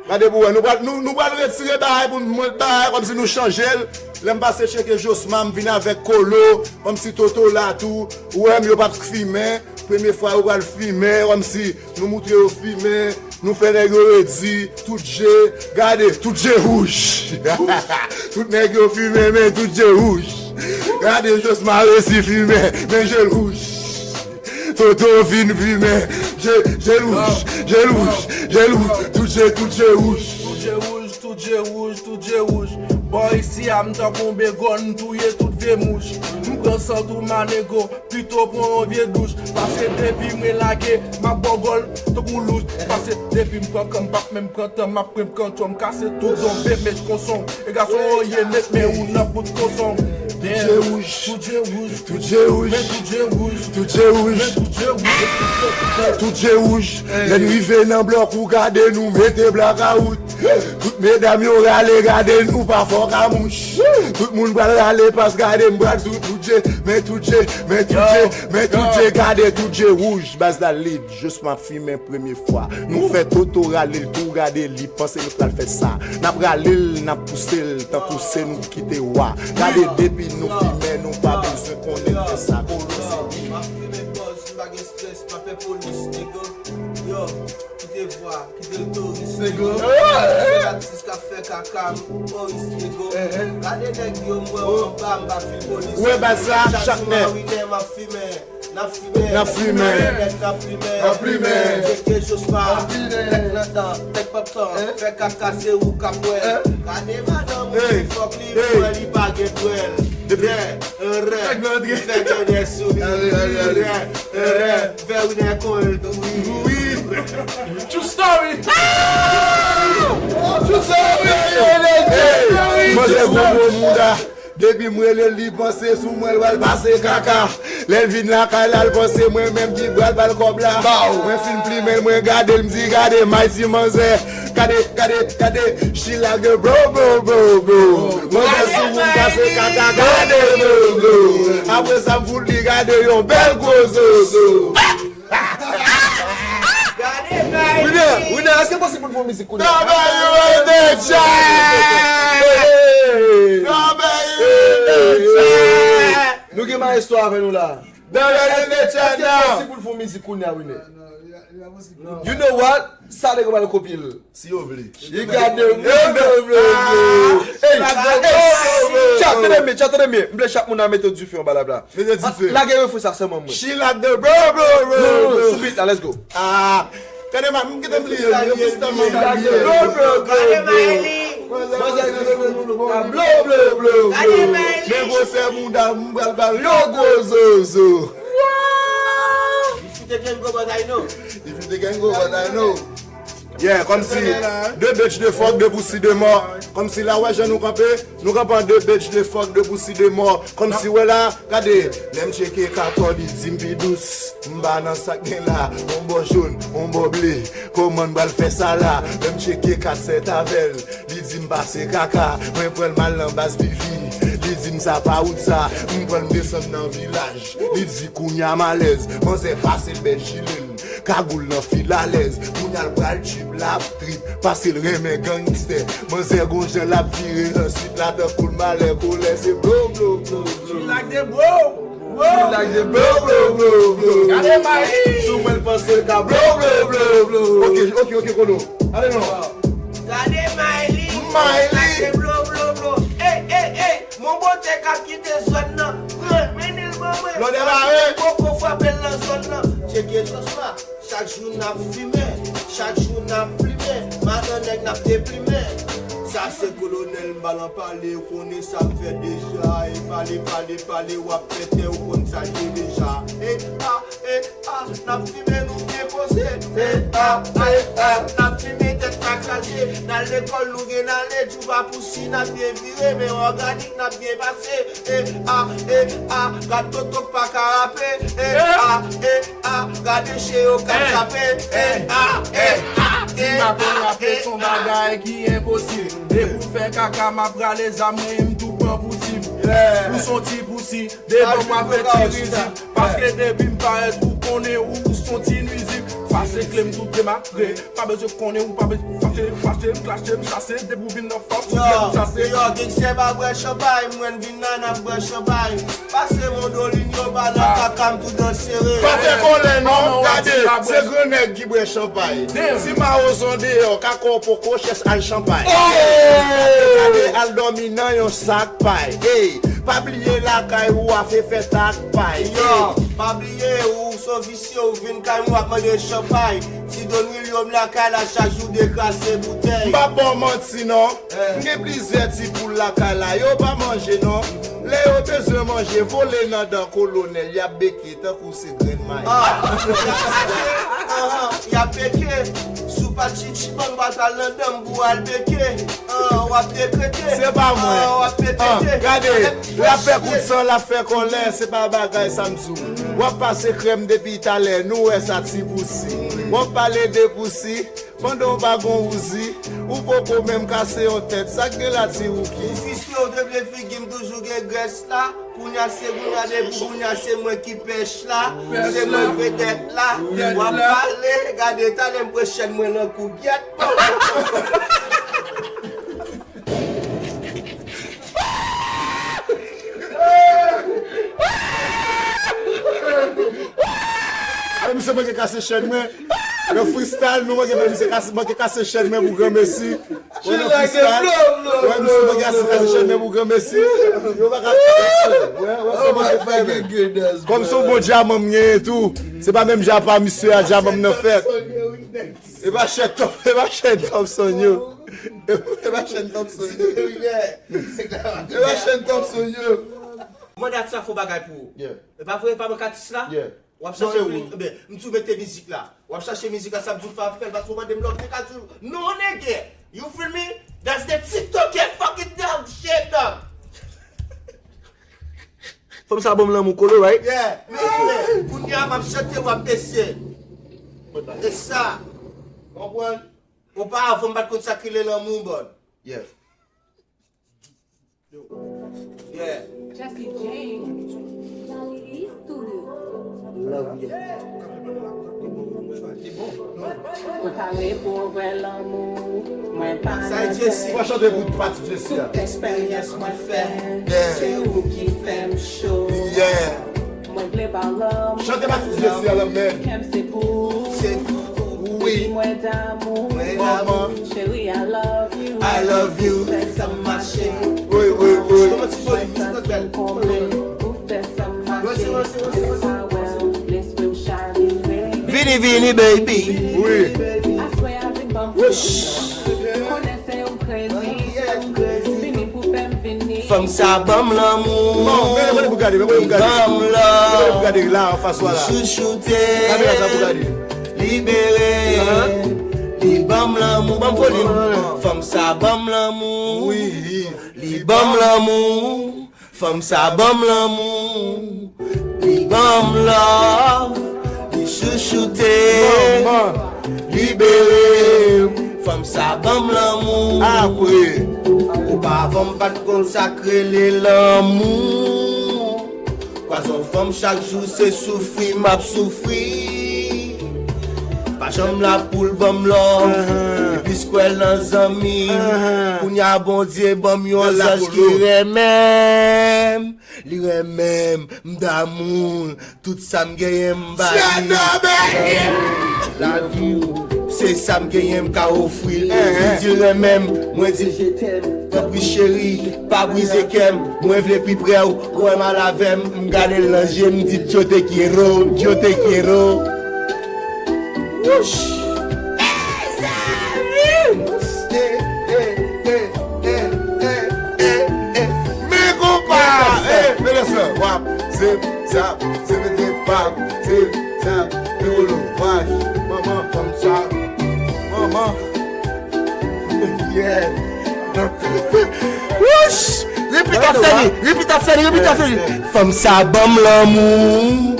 Gade pou wè. Nou pral, nou, nou pral retire bagay pou nou met bagay kòmsi nou chanje l. Lè m pase tcheke Josma, m vin avèk Kolo, kòmsi Toto la tou. Ou wè m yo p ap fimen. Premye fwa yo pral fimen, kòmsi nou moutre yo fimen. Nou fè nèg yo redi, tout je, gade, tout je wouj. Tout nèg yo fimen, men tout je wouj. Gade, Josma resi fimen, men je l wouj. Toto vin fimen, je, je l wouj, je l wouj, je l wouj, tout je, tout je wouj. Tout je wouj, tout je wouj, tout je wouj. Bò isi a, m tankou yon begòn, m touye tout vye mouch. M pran san tou manego, pito pran yon vye douch. Paske depi mwen lage, m ap bò gòl tankou louch. Paske depi m pran kan, m p ap menm pran tan, m ap pran kanton, m kase tout don, bebe konson. E gason ou ye, met men ou nan bout konson. Tout je wouj, tout je wouj, tout je wouj, men tout je wouj, tout je wouj, men tout je wouj, tout je wouj. Lè n rive nan blòk ou gade nou mete blakawout. Tout medam yo rale gade nou pa fò kamouch. Tout moun pral rale pas gade m pral tout, tout je, men tout je, men tout je, men tout je, gade tout je wouj. Baz la lit, jis m ap fimen premye fwa. Nou fè Toto rale l tou, gade li panse nou pral fè sa. N ap rale l, n ap pouse l, tankou se nou ki te wa. Gade depi nou fimen, nou pa bezwen konnen n fè sa. Kolo se wi. M ap fimen buzz, m pa gen strès, pa pè polis, nèg. Yo, kite vwa, kite touris, nèg. Se latis k ap fè kaka, polis, nèg. Gade nèg yo, m wè w anba, m pa fil polis. Ou wè baz la, chak jou chak nèg. Mawinè, m ap fimen. N ap fimen. N ap fimen. Nèg n ap fimen. N ap fimen. Tcheke Josma. N ap fimen. Tèk nan tan, tèk p ap tan. Fè kaka se ou k ap wè l. Gade madanm ou, fòk li pran, li pa gen pwèl. Depi rè, rè, fè gèdè sou li. Rè, rè, vè ou nè kon l tou wi. Manzè gwo gwo mouda. Depi m rele l, li panse sou mwen, l pral pase kaka. Lè l vin lakay la, l panse mwen menm ki pral ba l kòb la. Mwen fin plimen l, mwen gade l, m di gade may ti manzè. Gade, gade, gade, she like the bro, bro, bro, bro. Manzè sou moun pase kaka, gade, bro, bro. Apre sa, m fout li gade yon bèl gwo zozo. Gade Wilner, Wilner, èske posib pou n fè yon mizik kounye a? Travay yo an de chat! Travay yo an de chat! Nou gen maestro avè nou la. Travay yo an de chat, èske posib pou n fè yon mizik kounye a, Wilner? You know what? Sa nèg yo pral kopye l. Si yo vle. Li gade w, blo, blo, blo, blo. Ey, ey, chat, tande byen, chat, tande byen. M vle chak moun nan mete dife anba lab la. Mete dife. Lage refren sa sèlman mwen. She like the bro, bro, bro, bro. Non, non, non, sou beat la, let's go. Ah, tande man, m kite m bliye. Yo freestyle man. Bro, bro, bro, bro. Manzè, blo, blo, blo, blo. Men gwosè mouda, m pral ba l yon gwo zozo. If you take and go, but I know. If you take and go, but I know. Yeah, kòmsi de bitch, de fuck, de pussy, de mò. Kòmsi la, wè jan nou kanpe. Nou kanpe an de bitch, de fuck, de pussy, de mò. Kòmsi wè la, gade. Lè m tcheke katò, li di m pi dous. M pa nan sa k gen la. On bò jòn, on bò ble. Kòman n pral fè sa la? Lè m tcheke kat sèt avè l, li di m pase kaka. Mwen pran l m al nan baz pifi. Li di m sa pa wout sa. M pran l m desann nan vilaj. Li di kounya m alèz. Manzè pase l bèl jile l. Kagoul nan fil alèz, kounya l pral trip, l ap trip, paske l renmen gangstè. Manzè gon jan l ap vire answit la tankou l malè kolè, se blo, blo, blo, blo. She like the bro, bro. She like the bro, bro, bro, bro. Gade Miley. Sou mwen l panse l ka blo, blo, blo, blo. Ok, ok, ok, kono. Ale non. Gade Miley. Miley. Like the blo, blo, blo. Ey, ey, ey. Mon bote k ap kite zòn nan. Pran, mennen l ban mwen. Lòdè bare. Poko frape l nan zòn nan. Tcheke chans la. Chak jou n ap fimen, chak jou n ap plimen, madan nèg n ap deplimen. Sa se kolonèl m pa nan pale, ou konnen sa m fè deja. E pale, pale, pale, w ap fè tè, ou konn sa ye deja. E a, e a, n ap fimen, nou byen poze. E a, e a, n ap fimen, tèt pa kraze. N al lekòl, nou gen ale, djouba pousi, n ap byen vire, men òganik, n ap byen pase. E a, e a, gad toto k pa ka rape. E a, e a, gade chen yo k ap jape. E a, e a, e a, e a. Rape se yon bagay ki enposib. Depi w fè kaka, m ap rale zam mwen, m tou pran pou tip. Ou se yon ti pousi, devan m w ap fè ti rizib. Paske depi m parèt, ou konnen ou se yon ti nwizib. Pase kle m tout demare. Pa bezwen konnen ou pa bezwen fache, fache, m klache, m chase, depi w vin nan fòs, ou fè m chase. Yo, gangstè pa bwè chanpay, mwen vin la n ap bwè chanpay. Pase Mondolinho, pa nan kaka m tou dan sere. Pa fè kòlè non, gade, se gran nèg ki bwè chanpay. Si mawozon deyò, ka kò poko chèch al chanpay. Gade al dòmi nan yon sak pay. Ey, pa bliye lakay ou a fè fè tak pay. Yo, pa bliye ou se yon visye, ou vin kay mwen w ap mande chanpay. Ti Don William lakay la chak jou dekrase boutèy. M p ap ba w manti non. M gen plizyè ti poul lakay la, yo pa manje non. Lè yo bezwen manje, vole nan dan kolonèl, y ap beke tankou se grenn mayi. Ah, y ap beke. Si w pa t chichi, ban m pa t al nan dan m pou w al beke. Ah, w ap dekrete. Se pa mwen. Ah, w ap pete. Ah, gade, l ap fè kout san, l ap fè kòlè, se pa bagay sa m di w. W ap pase krèm depi talè, nou wè sa ti pousi. W ap pale de pousi, pandan w pa gon wouzi, ou poko menm kase yon tèt, sa k gen la ti wouki? Ou visye, ou te vle figi m toujou gen grès la, kounya se kounya depi kounya se mwen ki pèch la, se mwen vedèt la, w ap pale, gade talè m pran chèn mwen nan kou gyèt. Ay, misye manke kase chèn mwen. Nan freestyle, nou manke fè misye kase, manke kase chèn mwen pou granmesi. Wè, nan freestyle. Wè, misye manke kase, kase chèn mwen pou granmesi. Yo pa ka fè. Wè, wè, sa manke fè, men. Kòm se yon bon dyaman m genyen tou. Se pa menm dyaman misye a, dyaman m nan fèt. E pa chèn Thompson, e pa chèn Thompson yo. E pa chèn Thompson yo. E pa chèn Thompson yo. Mande atis la fè yon bagay pou ou. Yeah. E pa vre, pa manke atis la? Yeah. W ap chache, non, e ou. Ebyen, m di w mete mizik la. W ap chache mizik la, sa m di w fè, fè l, paske w mande m lè w te ka di w, non, nègè. You feel me? That's the TikTok and fucking dumb shit. Fanm sa ban m lanmou kolo, right? Yeah, mesye, kounye a m ap chante, w ap mesye. E sa. Konprann? Oparavan, m pa t konn sa k rele lanmou, bòn. Yeah. Yeah. Jesse James. Love you. Mwen pare pou w vre lanmou. Mwen pa Sa e Jesse. Fò chante pou pati Jesse a. Tout eksperyans mwen fè, Yeah. se ou ki fè m cho. Yeah. Mwen vle ba w lanmou. Chante pati Jesse a, lanmou. Kè m se pou ou. Se pou ou. Wi. Mwen damou. Mwen damou. Cheri, I love you. I love you. Fè sa mache. Wi, wi, wi. Kòman ti joli, ti joli bèl. Ou fè sa mache. Vini, vini, baby. Wi. Aswè a vin ban m Wouch. Konnen se ou krezi. Vini pou fè m vini. Fanm sa ban m lanmou. Bon, men kote pou gade, men kote pou gade. Ban m love. Men kote pou gade la, anfas ou a la. Chouchoute. Kamera sa pou gade. Libere. Li ban m lanmou, ban m foli. Fanm sa ban m lanmou. Wi. Li ban m lanmou. Fanm sa ban m lanmou. Li ban m love. Li chouchoute. Libere. Fanm sa ban m lanmou. Apre. Oparavan m pa t konn sa k rele lanmou. Kwaze yon fanm chak jou se soufri m ap soufri. Pa janm la pou l ban m love. Li plis kwè l nan zanmi. Kounye a Bondye ban m yon zanj ki renmen m. Li renmen m, m damou l. Tout sa m genyen m ba li. Lavi w, se sa m genyen m ka ofri l. Li di l renmen m, mwen di l je t'aime. Tanpri cheri, pa brize kè m. Mwen vle pi pre w, wè mal avè m. M gade l nan je, m di yo te quiero, yo te quiero. Wouch! Men konpa! Mete sa, wap, zip, zap, zip, zip, pap, zip, zap, piwolo, wach, manman, fanm sa, manman. Yeah. Wouch! Repeat after me, repeat after me, repeat after me. Fanm sa ban m lanmou,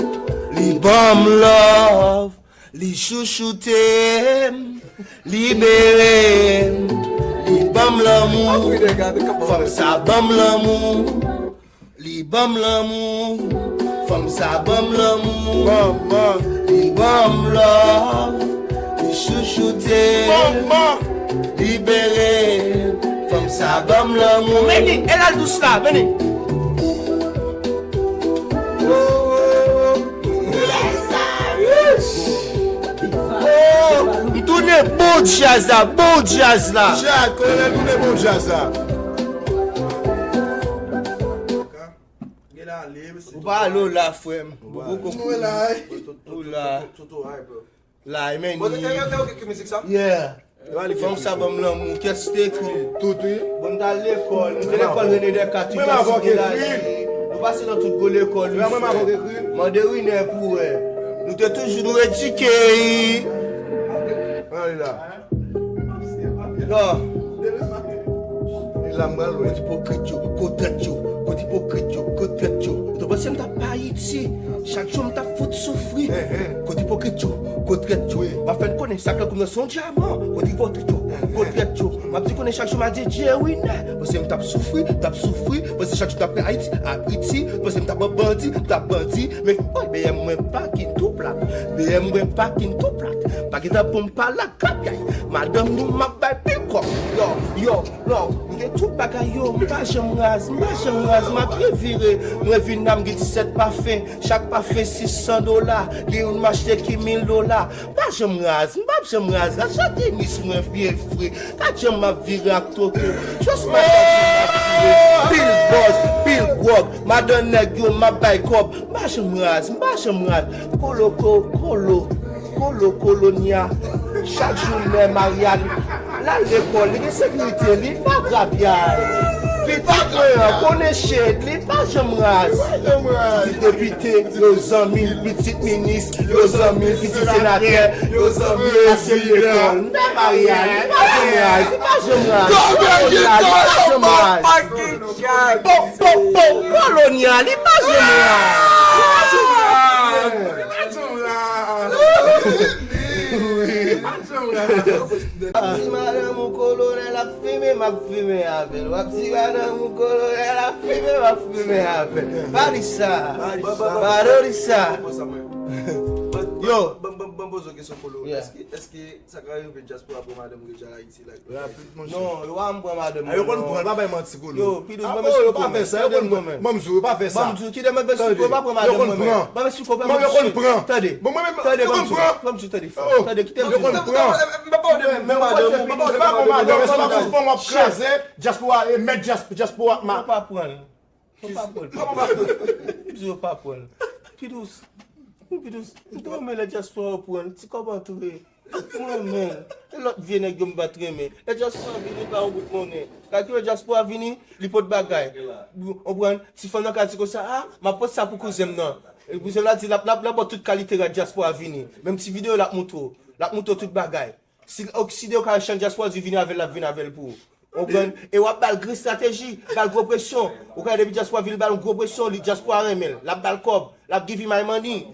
li ban m love, li chouchoute m, libere m, li ban m lanmou. Fanm sa ban m lanmou. Li ban m lanmou, fanm sa ban m lanmou. Li ban m love, li chouchoute m, libere m. Fanm sa ban m lanmou. Meni, e la dous la, meni. Oh, m tounen bon djaz la, bon djaz la. Chad, Kolonèl tounen bon djaz la. Ou pa ale w la, frè m. Ou poko kouri. Ou la. La, e men ni. Yeah. Fanm sa ban m lanmou, kiyès ki te ekri l? Tout, wi. Bon, m t al lekòl. M te lekòl René Descartes, tout sa te la. Nou pase nan tout gwo lekòl, wi, frè. Mande Riner pou wè. Nou te toujou nou edike, wi. Ann ale la. Yo. E la m pral lwen. Kot ipokrit yo, kot trèt yo, kot ipokrit yo, kot trèt yo. Ou te panse m t ap pa Ayiti? Chak jou m t ap fout soufri. Kot ipokrit yo, kot trèt yo. M ap fè n konnen sa k nan kou m nan se yon dyaman. Kot ipokrit yo, kot trèt yo. M ap di konnen chak jou m a di Dye Riner. Panse m t ap soufri, t ap soufri. Panse chak jou m t ap pran Ayiti, Ayiti. Panse m t ap pran bandi, m t ap bandi. Men, woy, B M mwen pakin tou plat. B M mwen pakin tou plat. Pa gen tan pou m pale ak Madanm nou m ap bay pil kòb. Yo, yo, yo, m gen tout bagay yo, m pa janm raz, m pa janm raz, m ap byen vire. Mwen vin la m gen disèt pafen, chak pafen sis san dola, gen youn m achte ki mil dola. M pa janm raz, m p ap janm raz, achte tenis mwen byen fre. Gad jan m ap vire ak Toto, just madanm nou m ap vire. Pil bòz, pil gwòg, madanm nèg yo m ap bay kòb. M pa janm raz, m pa janm raz. Kolo, ko-, kolo. Kolo, kolonya. Chak jou mè Mariane, l al lekòl, li gen sekirite, li pa grabyay. Pitit mwen an konnen shade, li pa janm raz. Pitit depite, yo zanmi l, pitit minis, yo zanmi l, pitit senatè, yo zanmi l, ase lekòl. Mè Mariane, li pa janm raz, li pa janm raz. Kolonya, li pa janm raz. Bo, bo, bo, kolonya, li pa janm la. Li pa janm la. W ap di madanm ou kolonèl ap fimen, m ap fimen avè l. W ap di madanm ou kolonèl ap fimen, m ap fimen avè l. Pa di sa. Pa di sa. Yo. Ban m poze w kesyon, Kolo. Èske, èske sa ka rive dyaspora pran madanm ou deja Ayiti? Non, yo pa janm pran madanm mwen, non. Yo konn pran, pa bay manti, Kolo. Yo, Pidous, ban m esplike w, men. Ban m di w, yo pa fè sa. Ban m di w, kite m esplike w, yo pa pran madanm mwen, men. Ban m esplike w, ban m esplike w. Tande. Tande, ban m di w, ban m di w, tande, kite m di w. Tande, kite m di w. Yo konn pran. Yo pa pran madanm, se pa pou fanm w ap kraze, dyaspora, e mèt dyaspora, dyaspora, ma. Yo pa pran l. Yo pa pran l. M di yo pa pran l. Pidous. Pidous. M te renmen lè dyaspora yo pran l. Ti kòb antre. Mwen renmen l. E lòt vye nèg yo m pa t renmen. Lè dyaspora vini, pa yon bout monnen. Kalkile dyaspora vini, li pot bagay. Ou konprann? Ti fanm nan ka di konsa, a, m ap pot sa pou kouzen m nan. E kouzen m la di, l ap, l ap, l ap ba w tout kalite rad dyaspora vini. Menm ti videyo l ap moutre w. L ap moutre w tout bagay. Si, ok, si de yo ka chanj dyaspora, di vini avè l, l ap vin avè l pou ou. Ou konprann? E w ap ba l grenn estrateji, ba l gwo presyon. Ou konprann, depi dyaspora vin ba l gwo presyon, li dyaspora renmen l. L ap ba l kòb, l ap give him my money.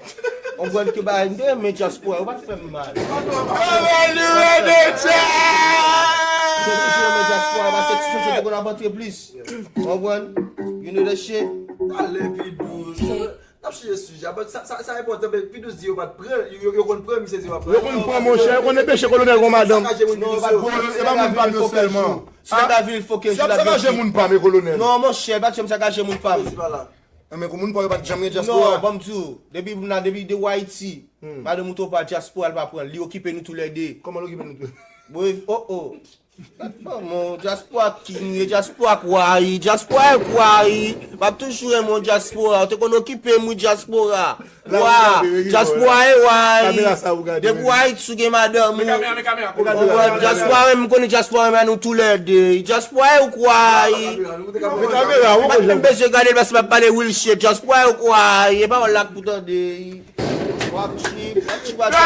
Ou konprann ke bagay, m te renmen dyaspora, yo pa t fè m mal. Yo toujou renmen dyaspora, paske ti sòs yo te konn ap antre plis. Ou konprann? You know the shit. Talè pi dous. N ap chanje sijè a, but sa, sa, sa enpòtan, men Pidous di yo pa t pran, yo, yo, yo konn pran, misye di yo pa pran. Yo konn pran, monchè, yo konn enpeche kolonèl gon madanm. Sakaje moun, Pidous yo. Yo, e pa moun pa m yo sèlman. Si nèg la vin, l foke jou la, sakaje moun pa m, e kolonèl. Non, monchè, pa t janm sakaje moun pa m. Di pa la. Nan men kou moun pa yo pa t janm gen dyaspora. Non, ban m di w, depi moun la, depi de w Ayiti, madanm ou tou pa dyaspora, l pa pran, li okipe nou toulède. Kòman l okipe nou tou? Bon, oh, oh. Bon, dyaspora king, e dyaspora k wa, e dyaspora e k wa, e m ap toujou renmen w dyaspora, ou te konn okipe m wi dyaspora. Wa, dyaspora e wa, e depi w Ayiti ou gen madanm ou. Konprann, dyaspora menm, m konnen dyaspora renmen nou toulède, e dyaspora e ou k wa, e m pa t menm bezwen gade l paske m ap pale real shit, dyaspora e ou k wa, e e pawòl la k pou tande, e w ap chip, w ap chip, w ap chip.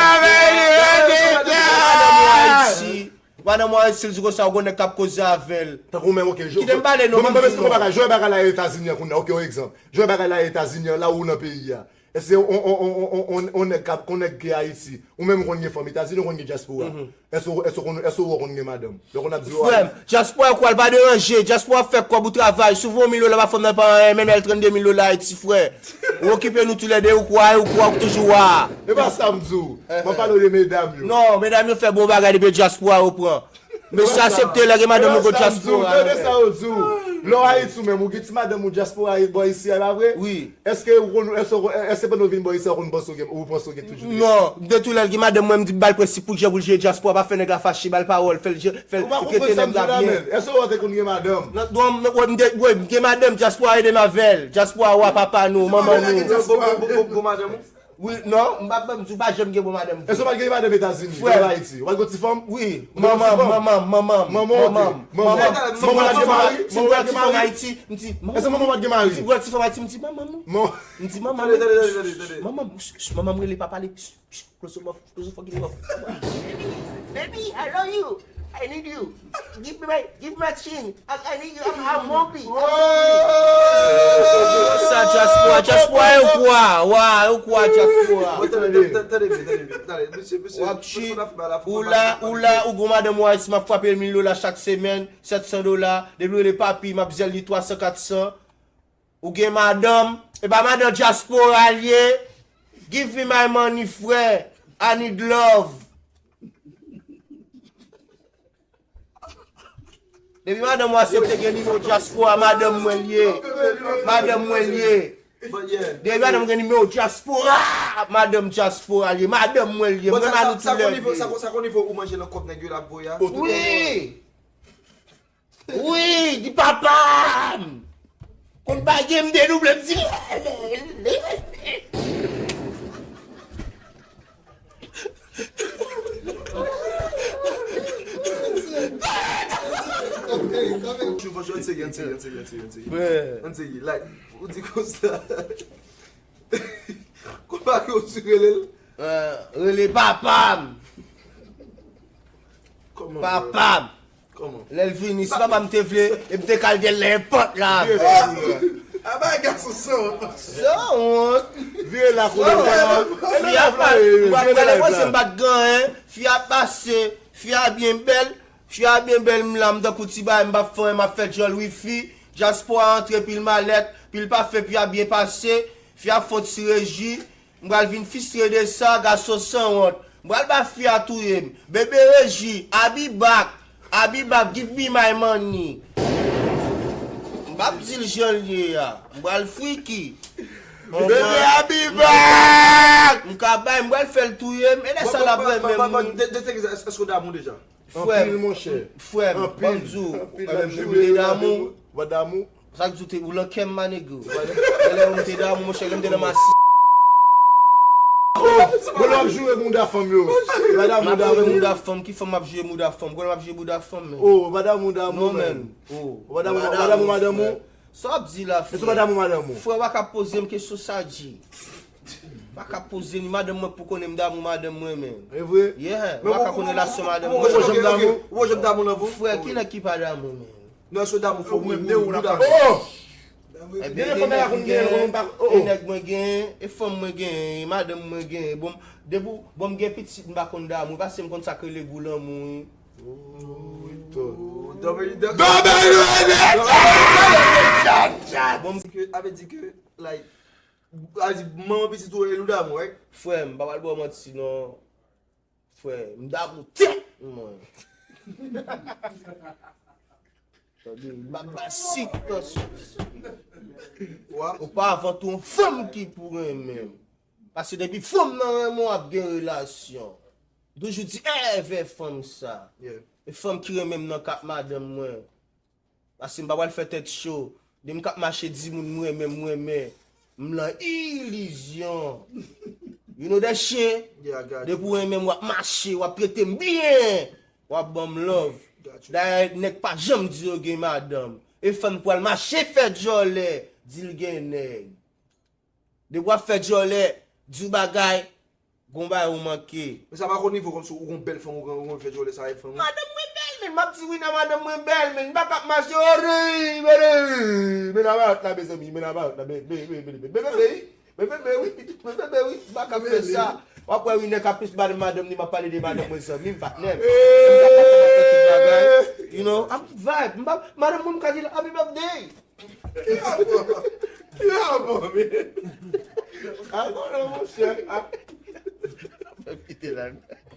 Madanm ou Ayiti. Madanm ou Ayiti, l di konsa, ou gon nèg k ap koze avè l. Tankou menm, ok, kite m pale non, ban m di w yon bagay, jan bagay la ye Etazini an kounye a, ok, yon egzanp. Jan bagay la ye Etazini an, la ou nan peyi a. Èske on, on, on, on, on, on nèg k ap, on nèg ki Ayiti, ou menm konn gen fanm Etazini, ou konn gen dyaspora. Èske, èske ou konn, èske ou konn gen madanm? Donk, on ap di, frè m, dyaspora kwal pa deranje, dyaspora ap fè kòb ou travay, si w voye yon mil dola ba fanm nan pa anyen, men l trannde mil dola Ayiti, frè. Ou okipe nou toulède, ou k wa, ou k wa, ou toujou wa. E pa sa m di w. M ap pale w de medam yo. Non, medam yo fè bon bagay depi dyaspora yo pran. Mesye aksepte lè gen madanm yo go dyaspora. Tande sa yo di w. Lè w Ayiti ou menm, ou gen ti madanm ou dyaspora bò isi a, e pa vre? Wi. Èske ou konn, èske, èske pandan w vin bò isi a, ou konn panse w gen, ou panse w gen toujou? Non, de tou lè l gen madanm mwen, m di m ba l prensip pou l jan pou l jere dyaspora, pa fè nèg la fache, ba l pawòl, fè l, fè l trete nèg la byen. Èske w te konn gen madanm? Non, non, m, m, m gen madanm, dyaspora ede m avè l. Dyaspora wa papa nou, manman nou. Bon, bon, bon, bon, bon madanm ou? Wi, non, m pa, m pa, m pa janm gen bon madanm vre. Èske w pa t gen madanm Etazini, frè, ou Ayiti? Ou pa t gen ti fanm? Wi, manman m, manman m, manman m, manman m. Manman w, ok. Manman w. Manman w pa t gen mari? Manman w pa t gen mari? Si m wè ti fanm Ayiti, m di, manman m. Èske manman w pa t gen mari? Si m wè ti fanm Ayiti, m di, manman m. M di, manman m. Tande, tande, tande, tande, tande. Manman m, manman m rele papa li. Close your mouth, close your fucking mouth. Baby, I love you. I need you. Give me my, give me my chin. I, I need you. I'm, I'm hungry. I'm hungry. Sa dyaspora, dyaspora e ou k wa, wa, e ou k wa dyaspora. Bon, tande, tande, tande, tande, tande, tande, mesye, mesye, w ap chip, ou la, ou la, ou gon madanm ou Ayiti, m ap frape l mil dola chak semèn, sèt san dola, depi w rele papi, m ap zèl li twa san, kat san. Ou gen madanm, e pa madanm dyaspora l ye. Give me my money, frè. I need love. Depi madanm ou aksepte gen nimewo dyaspora, madanm mwen l ye. Madanm mwen l ye. Depi madanm gen nimewo dyaspora, madanm dyaspora l ye. Madanm mwen l ye. Mwen renmen nou toulède. Sa kon nivo ou manje nan kòb nèg yo l ap voye a? Wi. Wi, di papa m. Konn bagay m dedouble m di. Frè. Ou di konsa. Konn bagay ou di rele l? Eh, rele papa m. Papa m. Kòman? Lè l vini, si papa m te vle, e m te ka al dèyè l nan pòt la. A bay gason sanwont. Sanwont. Vire la kote. Fi a pa, m pa t gen anyen. Fi a pase. Fi a byen bèl. Fi a byen bèl, m la, m tankou ti bagay, m p ap fè anyen, m ap fè djòl wifi. Dyaspora antre, pil malèt, pil pafen, fi a byen pase. Fi a fè yon ti reji. M pral vin fistre de sa, gason sanwont. M pral ba fi a touye m. Bebe reji, Abibak. Abibak, give me my money. M p ap di l jan l ye a. M pral friki. Bebe Abibak. M ka bay, m pral fè l touye m. E lè sa l ap renmen m wi. Èske w damou deja? Frè m, Anpil monchè. Frè m, Anpil. Ban m di w, Anpil. ou te damou. Ou pa damou? Sa k di w te, ou lan kè m, my nigga. Lè ou te damou, monchè, lè m te nan masi. Bon, lè w ap joure mouda fanm yo. Madam M ap mouda joure fanm yo. Mouda fanm, ki fanm m ap joure mouda fanm? Konnen m ap joure mouda fanm, men. Oh, madam mouda Non, mou men. Men. Oh. Madam mou, madam mou, madam mou. Sa w ap di la, Mete frè? Madam mou, madam mou. Frè, w pa ka poze m kesyon sa, G. W pa ka poze m, madanm mwen pou konnen m damou madanm mwen, men. E vre? Yeah, w pa ka konnen relasyon madanm Ou mwen. janm damou? Ou janm damou nan vi w? Frè, kilè ki pa damou, men? Non, èske w damou fò mwen Mwen de ou la. damou. Oh! Ebyen, Gen e fanm nèg la konn m gen, gen, konn pa. Oh, e oh. Nèg mwen gen, e fanm mwen gen, e madanm mwen gen, bon, depi w- bon, m gen pitit, m pa konn damou, paske m konn sa k rele gou lanmou, wi. Oh, ito. Double Double Bon, Ke, a vle di ke, like, a di, manman pitit ou e ou damou, right? Frè m, m pa pral ba w manti, non. Frè, m damou tèt mwen. Tande, m ap ba sik nan sou. Wa? Ou pa avan tou yon fanm ki pou renmen m. Paske depi fanm nan renmen w ap gen relasyon. M toujou di èvè fanm sa. Yeah. E fanm ki renmen m nan k ap madanm mwen. Paske m pa pral fè tèt cho. Depi m k ap mache di moun m renmen, m renmen. M lan ilizyon. You know that shit? Yeah, I got you. Depi w renmen m, w ap mache, w ap trete m byen. W ap ban m love. Got you. Dayè, nèg pa janm di yo gen madanm. E fanm pral mache fè djòlè, di l gen nèg. Depi w ap fè djòlè, di w bagay, gon bagay ou manke. Men sa pa gon nivo kòmsi ou gon bèl fanm, ou gon, ou gon fè djòlè sa avèk fanm. Madanm mwen bèl, men m ap di wi nan madanm mwen bèl, men m pa ka ap mache ori, bebe, men la mayòt la, mezanmi, men la mayòt la, men, men, men, men, men, men, men, wi, men, men, men, wi, m pa ka ap fè sa. W ap wè wi nèg ap plis madanm madanm ni, m ap pale de madanm mwen zanmi m, patnè m. M pa ka ap fè tout bagay. You know, I'm vibe. M pa, madanm mwen m ka di l happy birthday. Ki rapò? Ki rapò, men? Ah, non, non, monchè. Ah, Kite la.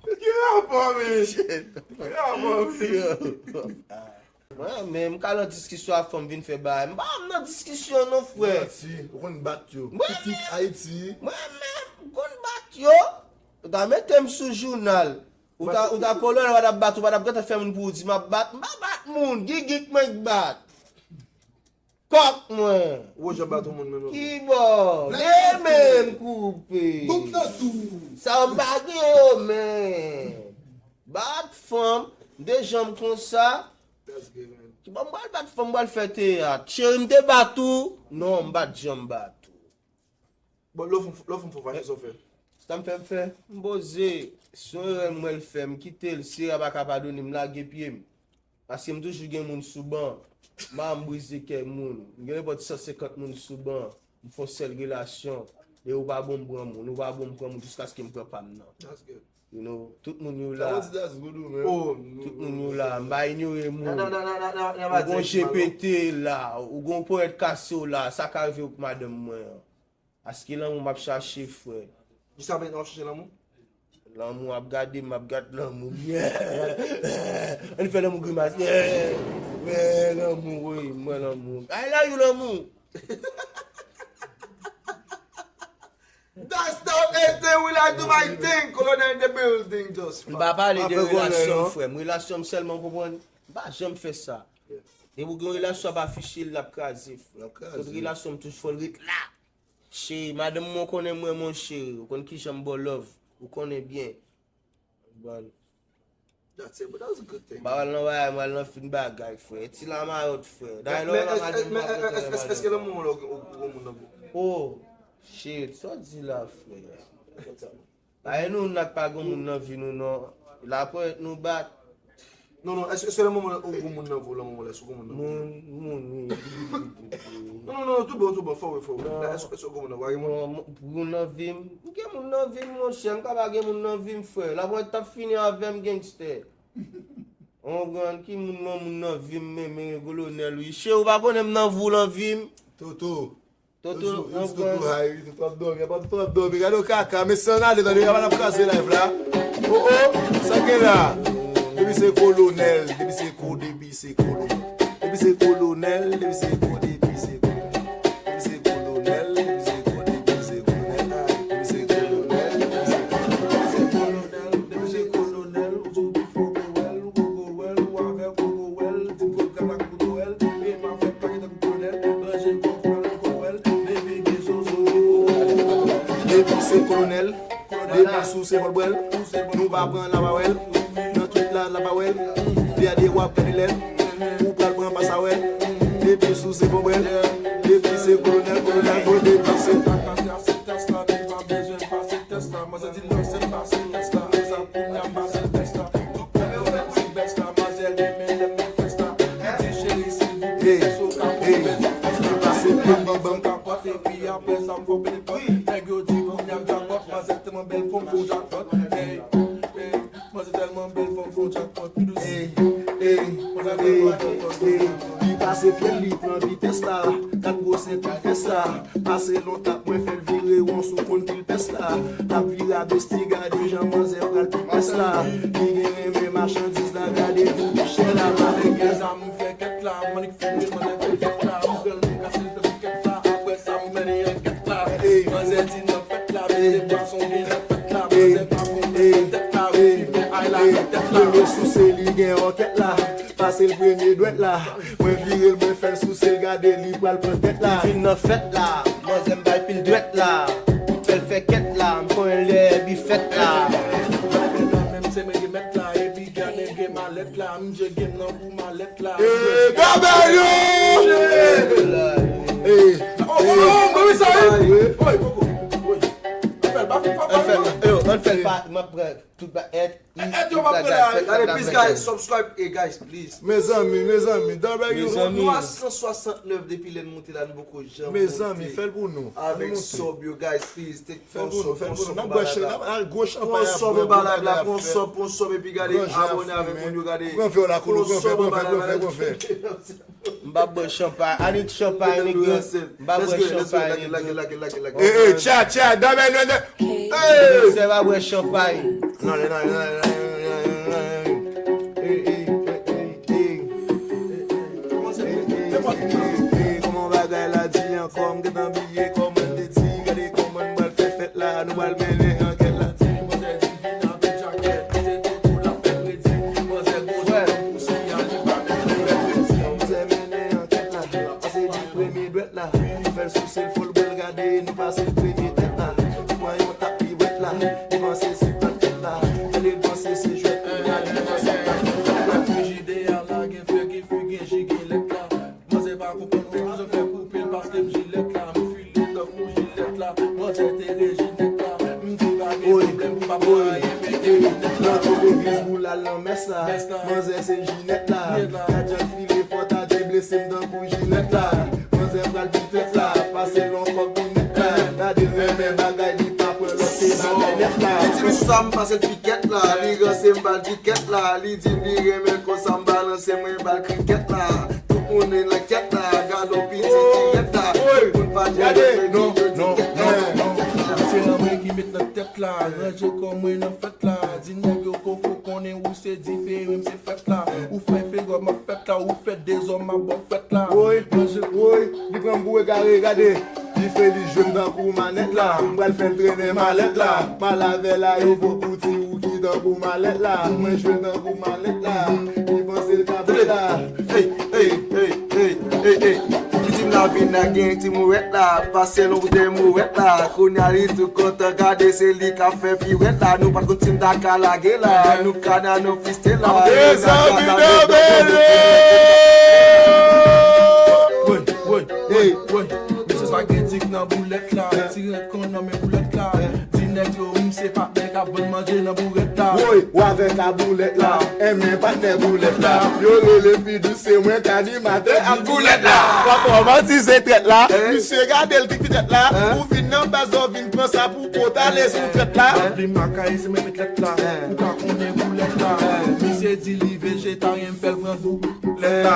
Ki rapò, men? Ki rapò, men? Mwen, men m ka nan diskisyon ak fanm vin fè bagay. M pa nan diskisyon non, frè. Ayiti, ou konn bat yo. Mwen Pitit Ayiti. Mwen menm, m konn bat yo. Ou ta mete m sou jounal. Ou ta, ou ta kolonèl, ou pa t ap bat, ou pa t ap gentan fè moun pou ou di m ap bat. M pa bat moun, gigit mwen k bat. Kòk mwen. Ou jan bat yon moun menm. Kibò? De men m koupe. Bouk nan tou. Sa m pa gen yo men. Bat fanm, de janm konsa. That's good, man. Kibò m pral bat fanm, m pral fè teyat. Cheri, m te bat ou? Non, m pa t janm bat ou. Bon, lò fanm, lò fanm fò fache, sa w fè? Sa m fè, m fè. M poze. Si yon erè m wè l fè, m kite l. Si erè a pa ka padone, m lage pye m. Paske m toujou gen moun sou ban. M pa janm brize kè moun. M gen nenpòt san senkant moun sou ban. M fè yon sèl relasyon. E ou pa bon m pran moun. Ou pa bon m pran moun jiskaske m pran pa m nan. That's good. You know, tout moun yo Sa la. vle di that's good ou men. Oh, Tout moun yo la. M pa inyore moun. Nan, nan, nan, nan, nan, nan, nan, Ou gon nan, G P T la. Ou gon ponyèt kase w la. Sa ka rive w k madanm mwen an. Paske lanmou m ap chache, frè. Jis apre nan w ap chache lanmou? Lanmou ap gade m, ap gad lanmou. Ann fè lanmou grimas. Mwen lanmou, wi, mwen lanmou. I love you, lanmou. That's the only thing we like do my thing, Colonel in the building, just M pa pale de Afè kolonèl, relasyon m, non. Frè m. Relasyon m sèlman, w konprann? M pa janm fè sa. Depi w gen relasyon ap afiche l, l ap kraze, frè. L ap kraze. Tout relasyon m toujou fò l ret la. Cheri, madanm mwen konnen mwen, mon cheri. Ou konn kijan m ba w love. Ou konnen byen. Bon. That's it, but that's a good thing. M pa pral nan bagay, m pral nan fin bagay, frè. Ti lamayòt, frè. Dayè, lè Men w la madanm, men pa kontan èske madanm. Lanmou la ou gon moun nan? Oh, shit, sa w di la, frè? Bay nou n ak pa gen moun nan vi nou non. Laponyèt nou bat. Non, non, èske, èske nan moman la ou gon moun nan vi w, nan moman la, èske ou gon moun nan vi w? Moun, moun, wi. Non, non, non, tout bon, tout bon, fò wi, fò wi. La, èske, èske ou gon moun nan vi w? Ou gon moun? Moun, moun nan vi m, m gen moun nan vi m, monchè, m ka pa gen moun nan vi m, frè. Lapolis t ap fini avè m, gangstè. Ou konprann ki moun nan, moun nan vi m, men, men, kolonèl, wi. Che, ou pa konnen m nan vi w, nan vi m. Toto. Toto, Toto, Toto hay, wi, Toto ap dòmi, apa Toto ap dòmi, gade yon kaka, mesye ann ale, tande, apa n ap kraze live la. O, o, sa gen la? Depi se kolonèl, depi se ko, depi se kolonèl. Depi se kolonèl, depi se ko, depi se kolonèl. Depi se kolonèl, depi se ko, depi se kolonèl. Depi se kolonèl, depi se ko, depi se kolonèl. Depi se kolonèl, ou di w pi fò ke wèl, ou poko wèl, ou avè poko wèl, di m ke w kal ak poto wèl, e m ap fè plake tankou kolonèl, ranje kò w pou n al poko wèl, baby gen zozo. Depi se kolonèl, depi sou se vòlbwèl, nou pa pran lapawèl, nan tout la lapawèl, de a de w ap gade lèl, ou pral pran pasawèl, depi sou se vòlbwèl, depi se kolonèl, kolonèl, depi se. Tèks la, li pa bezwen pase tèks la, manzè di lè se pase tèks la, sa kounye a pase tèks la. Tout moun yo fè ti bèks la, manzè renmen lè m nan fès la. Li di cheri silvouplè, èske w ka pou fè ti fès la? Li pase pou li ban m kapòt, epi apre sa m fè w pete pòt. Nèg yo di kounye a m jakpòt, manzè tèlman bèl fò m fè w jakpòt. Ey, ey, manzè tèlman bèl fò m fè w jakpòt. Ey, ey, ey, ey, li pase pye l, li pran vitès la. Gad gwo senti fès la. Pase lontan mwen fè l vire won sou konn pil pès la. L ap vire a besti, gade jan manzè pral pi pès la. Li gen renmen machandiz la, gade tou chè la. Avèk lè zam fè kèt la, mannik fè pil manzè fè kèt la. M pran m kase l fè kèt la, apre sa m mennen an kèt la. Manzè di nan fèt la, mete pwason gen nan fèt la. Manzè pa konn tèt la, wi, fimen ay la nan tèt la. Premye souse li gen òkèt la. Pase l premye dwèt la. Mwen vire l, mwen fè l souse l, gade li pral pran tèt la. Li vin nan fèt la, manzè m bay pil dwèt la. Fè l fè kèt la, m konnen lè bi fèt la. Gade nan men m se mwen ki mèt la, epi gade gen malèt la, m je gen nan kou malèt la. Ee, gade yo! Ee, oh, oh, oh, mwen sa, wi. Wi, poko. Wi. Ann fè l pa, pa, pa, pa. Ann fè l, yo, ann fè l pa, m ap pran tout ba, èt. Gade, please, guys, subscribe, e, guys, please. Mezanmi, mezanmi, W. Nou a san swasantnèf depi lè n moute la, nou poko janm moute. Mezanmi, fè l pou nou. Avèk sub yo, guys, please, take, fè l pou nou, fè l pou nou. N ap bwè chan, n ap al gwo chanpay ap bwè pou bagay ap fèt. Pran sub, pran sub, epi gade, abòne avèk moun yo, gade. Pran fè w la, kolo, pran fè, pran fè, pran fè, pran fè. M pa bwè chanpay. I need champagne, nigga. M pa bwè chanpay, nigga. Hey, hey, chat, chat, dame, dame. Hey! Sè pa bwè chanpay. Non, non, non, non, non, non, non. Hey, hey, hey, hey, hey. Hey, hey, hey, hey, hey. Kòman bagay la di ankò? M gentan bliye kòman l te di. Gade kòman n pral fè fèt la. Nou pral mennen ankèt la. Di manzè di vin avèk jakèt. Se Toto l ap fè kredi. Manzè gwo jan pou si a li pa menm fè kredi. Manzè mennen ankèt la. Pase di premye dwèt la. Fè l souse l, fò l bwè l, gade nou pase l premye tèt la. Li pran yon tap piwèt la. Li panse se pran tèt la. Lè l panse se jwèt, kounye a li panse pran tèt la. Frijidè a la gen fè, gen fwi, gen ji, gen lèt la. Manzè pa konprann mwen, mwen fè koupe l paske m jilèt la. M file tankou jilèt la. Manzè te rejinèt la. M di pa gen pwoblèm, pa pwoblèm, mete linèt la. Nan tout legliz pou l al nan mès la. Manzè se jinèt la. Gad jan l file fò, ta te blese m tankou jinèt la. Manzè pral di tèt la, pase l yon kòb pou nèt la. Gade l renmen bagay, li pa pran lòt, se bagay nèt la. Li di m sa, m pase l pikèt la. Li ranse m ba l pikèt la. Li di m li renmen konsa m balanse, mwen ba l krikèt la. Tout moun nan kèt la, gade yon piti kirèt la. Tout moun pa di yo di yo di kèt la. Se nan mwen ki met nan tèt la, ranje kò mwen nan fèt la. Di nèg yo poko konnen ou se diferan, m se fèt la. Ou fè fegò, m ap fèt la. Ou fè dezòd, m ap ba w fèt la. Woy, woy, li pran m pou egare, gade. Li fè li jwe m tankou manèt la. M pral fè l trennen malèt la. M al avè l ayewopò pou di ou ki tankou malèt la. Mwen jwe l tankou malèt la. Li panse l ka fèt la. Ey, ey, ey, ey, ey, ey. Li di m la vin la gen ti mouwèt la. Pase l yon boutèy mouwèt la. Kounye a li tou kontan, gade se li k ap fè piwèt la. Nou pa t konn si n ta ka lage la. Nou ka nan nou fistèl la. Mezanmi, nou bele. Woy, woy, woy, woy. Mesye spageti k nan boulèt la. Ti rèd kon nan men boulèt la. Di Nèg yo, m se patnè k ap vann manje nan boulèt la. Woy, w avèk a boulèt la. Enben patnè boulèt la. Yo rele Pidous, se mwen k animatè ak boulèt la. Pa kòmanse se trèt la. Misye gade l ki tèt la. Ou vin nan baz, ou vin pran sa pou pot ale sou trèt la. Vin lakay, se mwen met lèt la. Ou ka konnen boulèt la. Misye di li vejetaryen, m fè l pran gou lèt la.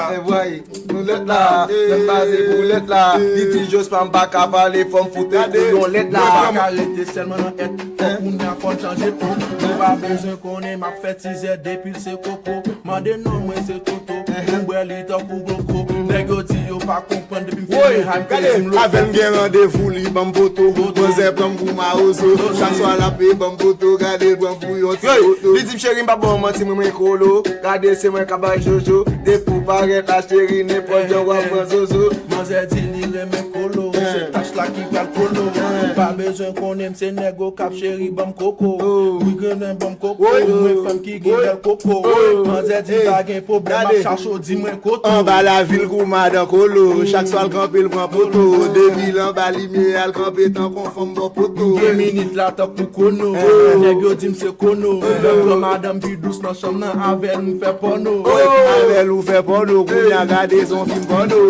Boulèt la, menm pa se boulèt la. Li di Jospin m pa ka pale, fò m fout kouyon lèt la. Mwen pa ka rete sèlman nan èt. Kounye a fò n chanje po. Mwen pa bezwen konnen m ap fè tizè depi l se koko. Mande non mwen se Toto. Mwen bwè li tankou gloko. Nèg yo di yo pa konprann depi m fini high crazy m loko. Avè m gen randevou, li ban m poto. Manzè pran m pou mawozo. Chak swa l ap ban m poto, gade l pran m pou yon ti poto. Li di m cheri m pa ba w manti, mwen mwen kolo. Gade se mwen k ap bay jojo. Depi w parèt la cheri, nenpòt jan w ap pran zozo. Manzè di li renmen kolo, se tach la ki pral kolo. Pa bezwen konnen m se nèg Okap, cheri ban m koko. Wi grennen ban m koko, mwen fanm ki gen bèl koko. Manzè di pa gen pwoblèm, m ap chache w, di mwen kote w. Anba lavil kou madan kolo, chak swa l kanpe l pran poto. Depi l anba limyè a l kanpe tankou yon fanm bò poto. De minit la tankou kono. Nèg yo di m se kono. Lè m pran madanm Pidous nan chanm nan avè l m fè pòno. Avè l ou fè pòno, kounye a gade se yon fim pòno.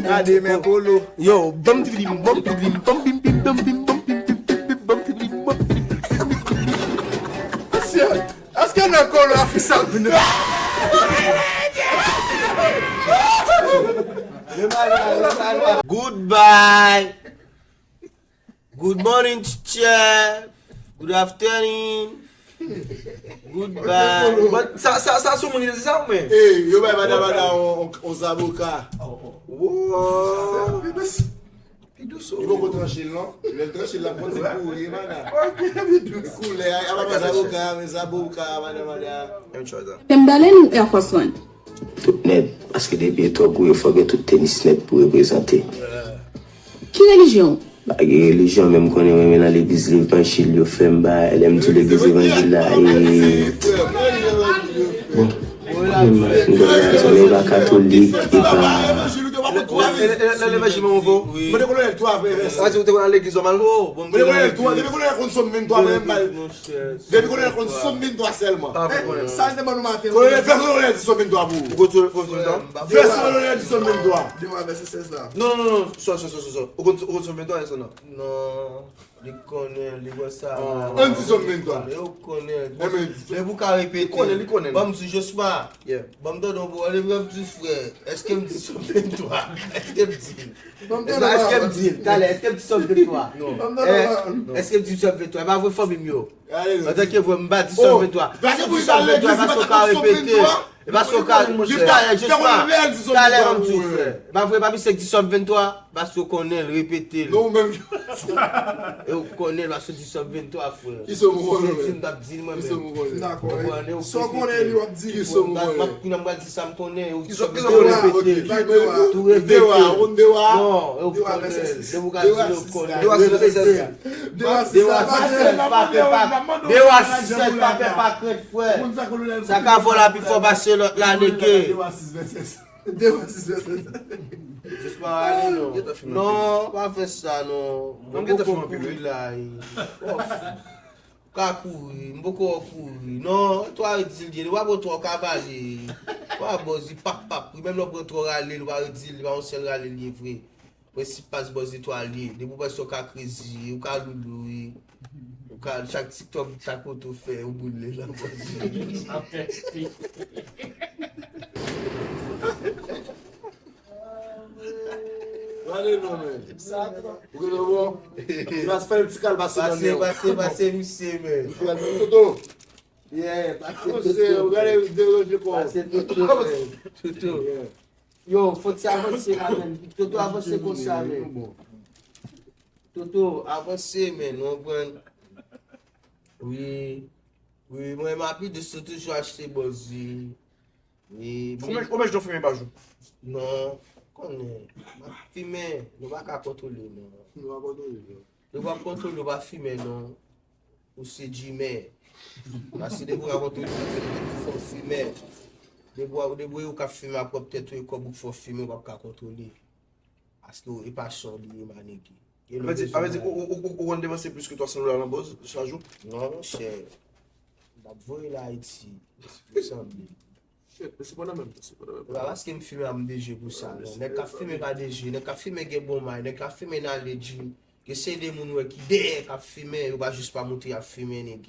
Gade men kolo. Yo, banm tiblim, banm tiblim, banm bim bim, banm bim, banm bim bim, banm tiblim, banm tiblim. Mesye, èske nan kolo a fisa vin? Goodbye. Good morning, teacher. Good afternoon. Goodbye. But sa, sa, sa sou moun ki te di sa ou men? Ey, yo bay madam Ada on, on, on zaboka. Wow. Pi dous. Li poko tranche l non. Lè l tranche l, l ap konn se kouri, madam. Li koule, a, a pa zaboka, men zaboka, madam Ada. Timberland ou Air Force One? Tout nèt, paske depi e twò gou, yo fò gen tout tenis nèt pou reprezante. Ki relijyon w? Pa gen relijyon, men m konnen mwen, men nan legliz levanjil yo fè m bay, lè m di legliz levanjil la, e. Bon, mwen m fin gòl la, men e pa katolik, e pa. Nan levanjil mwen, mwen vo. Mwen te konn al legliz nòmal. Mwen te konn al legliz nòmal. Mwen te konn al konn Sòm venntwa, mwen m bay. Depi konnen l konn Sòm venntwa sèlman. Sa l te ban nou maten. Konnen, fè konnen l di Sòm venntwa pou ou. Ou konn Sòm venntwa? Fè konnen l di Sòm venntwa. Devan vèsè sèz la. Non, non, non, sò, sò, sò, sò, sò. Ou konn, ou konn Sòm venntwa, èske non? Non, li konnen, li wè sa. Ann di Sòm venntwa. Ou konnen. Depi ou ka repete. Li konnen, li konnen. Ban m di Joshua. Ban m tande yon bon, ban m di frè. Èske m di Sòm venntwa? Èske m di l? Èske m di l? Talè, èske m di Sòm venntwa? Non. Èske m di Sòm venntwa? E pa vre fanmi m yo. Antanke vre, m pa di Sòm venntwa. Si w di Sòm venntwa, e pa sa w ka repete. E pa sa w ka, talè, Joshua. Talè, ban m di w, frè. E pa vre, pa misye k di Sòm venntwa, paske w konnen l, repete l. Non, ou menm. E ou konnen l, paske w di Sòm venntwa, frè. Kisa w konnen? Si w di m, t ap di l mwen menm. Kisa w konnen? Dakò. Sa w konnen li w ap di li. Kisa w konnen? M ap, m ap di sa m konnen, e ou di Sòm venntwa, repete. Tou repete. Non, e ou konnen. Depi ou ka di l, ou konnen. Dewa sis vèsè sèz. Dewa sis vèsè sèz, pa fè pa, Dewa sis vèsè sèz, pa fè pa krent, frè. Sa ka fò la pi fò pase lòt la, nèg. Dewa sis vèsè sèz. Dewa sis vèsè sèz. Jis pa rale, non. Non, pa fè sa, non. Mwen poko kouri la, e. Ka kouri, m poko kouri. Non, twa di l, w ap twa ka vale. Twa bòz, li pap, pap. Wi, menm lè w pran twa rale, li pa di l, li pa yon sèl rale, li vre. Prensip baz bòz li twa li ye. Depi w panse w ka krezi, ou ka loulou, wi. Ou ka, chak TikTok, chak foto fè, ou boule nan bòz li. Gade non, men. Ou gen bon? Li pa fè yon ti kal pase nan men. Pase, pase, pase, misye, men. Ou gade Toto. Yeah, pase Toto. Ou gade deranje kò. Pase Toto, men. Toto. Yo, fò ti avanse la, men. Toto avanse konsa, men. Toto, avanse, men. Ou konprann? Wi. Wi, mwen, m ap ide sou toujou achte bòz, wi. Wi, konbyen, konbyen jou w fimen pa jou? Non, konnen, m ap fimen, nou pa ka kontwole, non. Nou pa kontwole, non. Nou pa kontwole, ou pa fimen, non. Ou se dreamer. Paske depi ou ka kontwole, fò w fimen. Depi w, depi ou ka fimen a pwòp tèt ou, e kòb ou fò w fimen, ou p ap ka kontwole. Paske e pasyon li ye, manege. Sa vle di, sa vle di, ou, ou, ou, ou konn depanse plis ke twa san dola nan buzz chak jou? Non, monchè. M t ap voye l Ayiti. Sanble. Shit, men se pandan menm, se pandan menm. E pa paske m fimen a m D J pou sa, non. Nèg k ap fimen pa D J, nèg k ap fimen gen bon may, nèg k ap fimen nan legend. Gen se de moun wè ki dèyè k ap fimen, yo pa jis pa montre y ap fimen, nèg.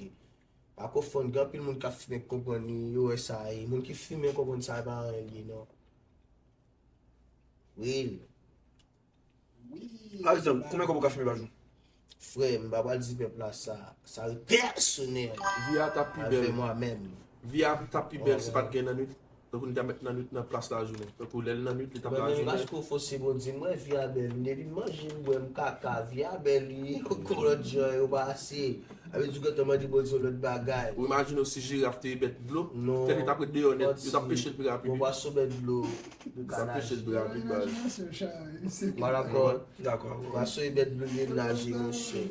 Pa konfonn, gen anpil moun k ap fimen k konprann li, yo wè sa ye. Moun ki fimen konprann sa pa anyen li ye, non. Real. Pa egzanp, konbyen kòb ou ka fimen pa jou? Frè, m pa pral di pèp la sa. Sa yo pèsonèl. Vi a t ap pi bèl. Avè mwa menm. Vi a t ap pi bèl si pa t gen nan nwit. Tankou n ta mèt nan nwit nan plas lajounen. Tankou lè l nan nwit, li t ap lajounen. Mwen menm, paske w fòse Bondye, m wè vi a bèl. Depi m manje, m bwè, m kaka, vi a bèl, wi. Gon lòt jan yo pase. Sa vle di w gentan mande Bondye yon lòt bagay. Ou imajine w si jiraf te bèt dlo, non, tèt li t ap ret deyò nèt, yo t ap peche l pi rapid, wi. Bon, pwason bèt dlo. Yo t ap peche l pi rapid, baz. Mwen dakò. Dakò. Pwason e bèt dlo li naje, monchè.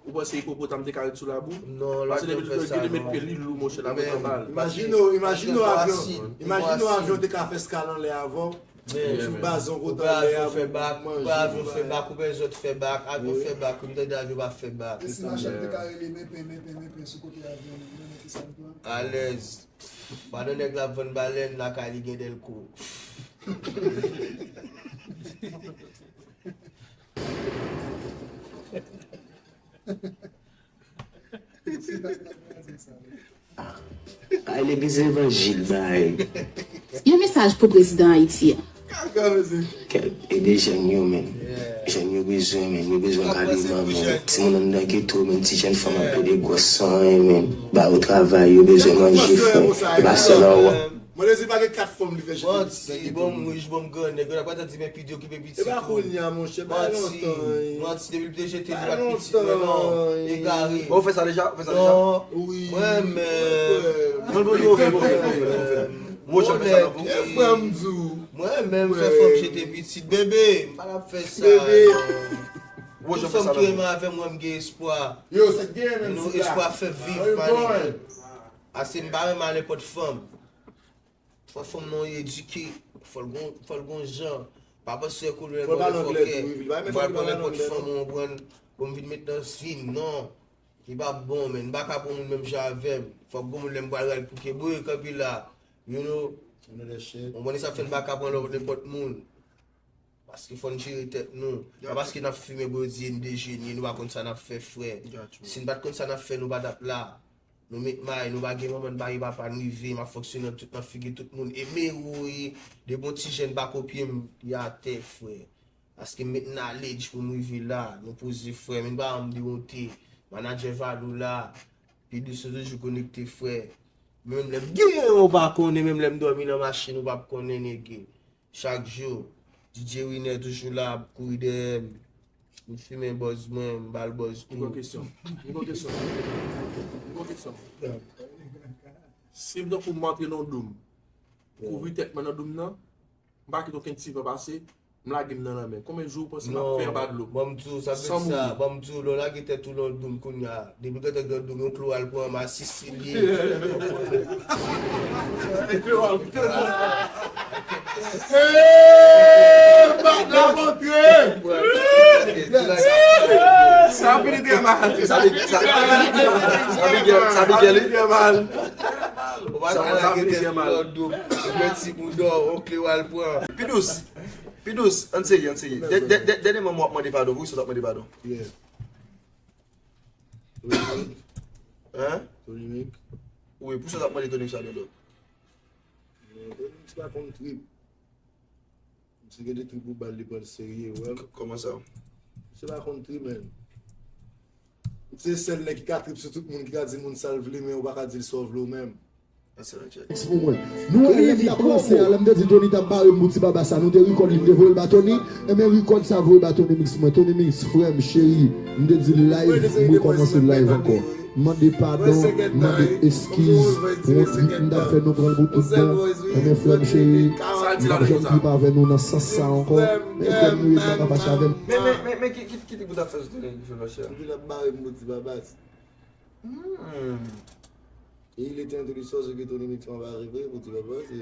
Ou panse ipopotam te ka ret sou labou? Non, l ap janm fè sa, non. Paske depi l met pye, li lou, monchè, l ap ret anba l. Imajine w, imajine w avyon, imajine w avyon te ka fè eskal anlè avè w. Men, sou bazon kote anlè a, avyon fè bak, manje, avyon fè bak, ou bezwen fè bak, avyon fè bak, wi, m tande avyon pa fè bak. E si machann te ka rele men pen, men pen, men pen sou kote avyon, men men ki sa l pran? Alèz. Pandan nèg la ap vann balèn, lakay li gen dèlko. Ay, legliz levanjil, bay. Yon mesaj pou prezidan Ayiti a. Kèk, ede jèn yo, men. Jèn yo bezwen, men. Yo bezwen kaliman, men. Timoun anndan geto, men. Ti jèn fanm ap plede gwòs san anyen, men. Ba yo travay, yo bezwen manje, frè. E pa sèl anwa. Mwen, Dezi pa gen kat fanm li fè jete pitit. Manti, bon, m rich, bon, m grannèg, yo pa ta di men P D okipe pitit ou. E pa kounye a, monchè, bay lontan. Manti, depi l te jete li pa t pitit mwen, non. Egare. Bon, ou fè sa deja? Ou fè sa deja? Non. Wi. Mwen menm. Mwen, mwen, mwen fè, mwen fè, mwen fè, mwen fè. Mwen menm, e frè m di w. Mwen menm fè fanm jete pitit, bebe, m pa t ap fè sa. Bebe. Tout fanm ki renmen avè m, wè m gen espwa. Yo, se gen menm si la. Espwa fè viv, pa nèg. Ase m pa renmen a nenpòt fanm. Fò fanm nan edike, fò l gon, fò l gon jan. Pa panse koulè motherfucker. M pral pran nenpòt fanm ou pran pou m vin met nan vi m, non. Li pa bon, men. M pa ka pran moun menm jan avè m. Fòk gon moun lè m pral ray pou ke bwe kanpe la. You know? Ou konprann sa fè m pa ka pran lòt nenpòt moun. Paske fò n jere tèt nou. Pa paske n ap fimen bro di n dejenye, nou pa konn sa n ap fè, frè. Si n pa t konn sa n ap fè, nou pa t ap la. Nou met may, nou pa gen manman, n pa gen papa, n rive, m ap fonksyone tout nan figi tout moun. E men woy, depi yon ti jèn pa kopye m, li atè, frè. Paske m met knowledge pou m rive la, nou poze, frè, men pa janm de wonte. Manadjè Valou la, P D C toujou konekte, frè. Menm lè m genyen, ou pa konnen, menm lè m dòmi nan machin, ou p ap konnen, nèg. Chak jou, D J Winner toujou la ap kouri dèyè m. M fimen buzz mwen, m ba l buzz tou. M gon kesyon. M gon kesyon. M gon kesyon. Si m tankou m antre nan yon doum, m kouvri tèt mwen nan doum nan, m pa kite okenn ti van pase, m lage m nan lanmè. Konbyen jou ou panse m ap fè anba dlo? Ban m di w, sa vle di sa, ban m di w, lè w lage tèt ou nan yon doum kounye a, depi w gentan gen doum, yon klo al pran, masisi li ye. Eeeeee! Bat la montre! Sa fini trè mal. Sa li, sa, sa li gen, sa li gen li. Trè mal. Ou pa ka lage tèt ou nan doum, ou pran ti boudon, yon kle w al pran. Pi dous, pi dous, ann serye, ann serye. Dè-, dè-, dè-, dènyèman w ap mande padon, poukisa w t ap mande padon? Yeah. Tony Mix. Hein? Tony Mix. Wi, poukisa w t ap mande Tony Mix padon, dòk? Men Tony Mix pa konn trip. Misye gen de trip ou ba l, li pran l serye, ou wè. K-, kòman sa? Misye pa konn trip, men. Misye se sèl nèg ki ka trip sou tout moun, ki ka di moun sa l vle, men ou pa ka di l sa w vle ou menm. Mix pou mwen. Nou wè lè m t ap ranse a, lè m te di Tony t ap bare m pou ti baba sa, nou te record li, m te voye l ba Tony. Enben record sa voye ba Tony Mix mwen. Tony Mix, frè m, cheri, m te di live, m rekòmanse live ankò. M mande padon, m mande eskiz pou yon trip m t ap fè, nou pran l pou tout bon. Enben frè m, cheri, m p ap janm trip avè nou nan sans sa ankò. Men frè m, nou ret, pa fache avè m. Men, men, men, men, ki, ki, ki trip ou t ap fè sou Tony ki fè fache a? Li t ap bare m pou ti baba. Hmm. Et il était intelligent, ce que Tony Mix m'a pas arrivé, pour dire, papa, c'est.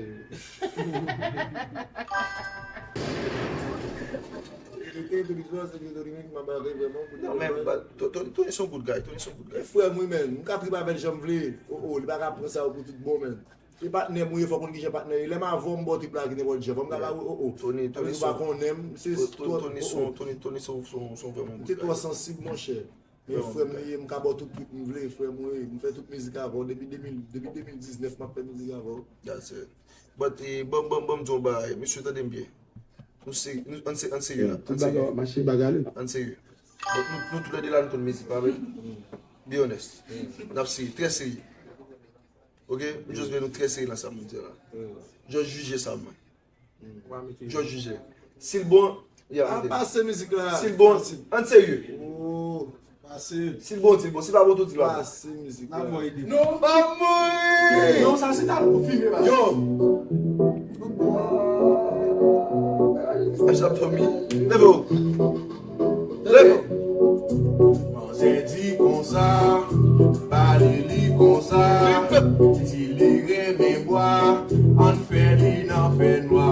Tony, Tony, Tony, Tony, Tony, Tony, Tony se yon good guy, Tony se yon good guy. Frè m, wi, men, m ka trip avè l jan m vle. O, o, li pa ka pran sa yo pou tout bon, men. Se patnè m ou ye, fò w konn kijan patnè ye. Lè m avè w, m ba w trip la ki nenpòt jan. Fò m ka ba ou, o, o. Tony, Tony, ou pa konnen m, se Tony, Tony, Tony, Tony, se yon vrèman good guy. M te twò sansib, monchè. Men frè m li ye, m ka ba w tout trip m vle, frè m, wi. M fè tout mizik avè w. Depi de mil, depi de mil diznèf, m ap fè mizik avè w. That's it. But, eh, ban, ban, ban m di w yon bagay. Mesye, tande m byen. Nou se, nou, ann se, ann serye la. Tout bagay ap mache, bagay ale. Ann serye. But nou, nou toulède la, nou konn mizik, pa vre? Be honest. N ap serye, trè serye. Ok? M just vle nou trè serye nan sa m di la. Just jije sa, man. Just jije. Si l bon, ya, mete. Pase mizik la. Si l bon, ann serye. Pase. Si l bon, di l bon. Si l pa bon, tou di l pa bon. Pase mizik la. Non, pa mouri. Non, sa se talè pou fime, baz. Yo. Asa Tommy. Leve w. Leve w. Manzè di konsa, pale li konsa. Di li renmen bwa, ann fè li nan fènwa.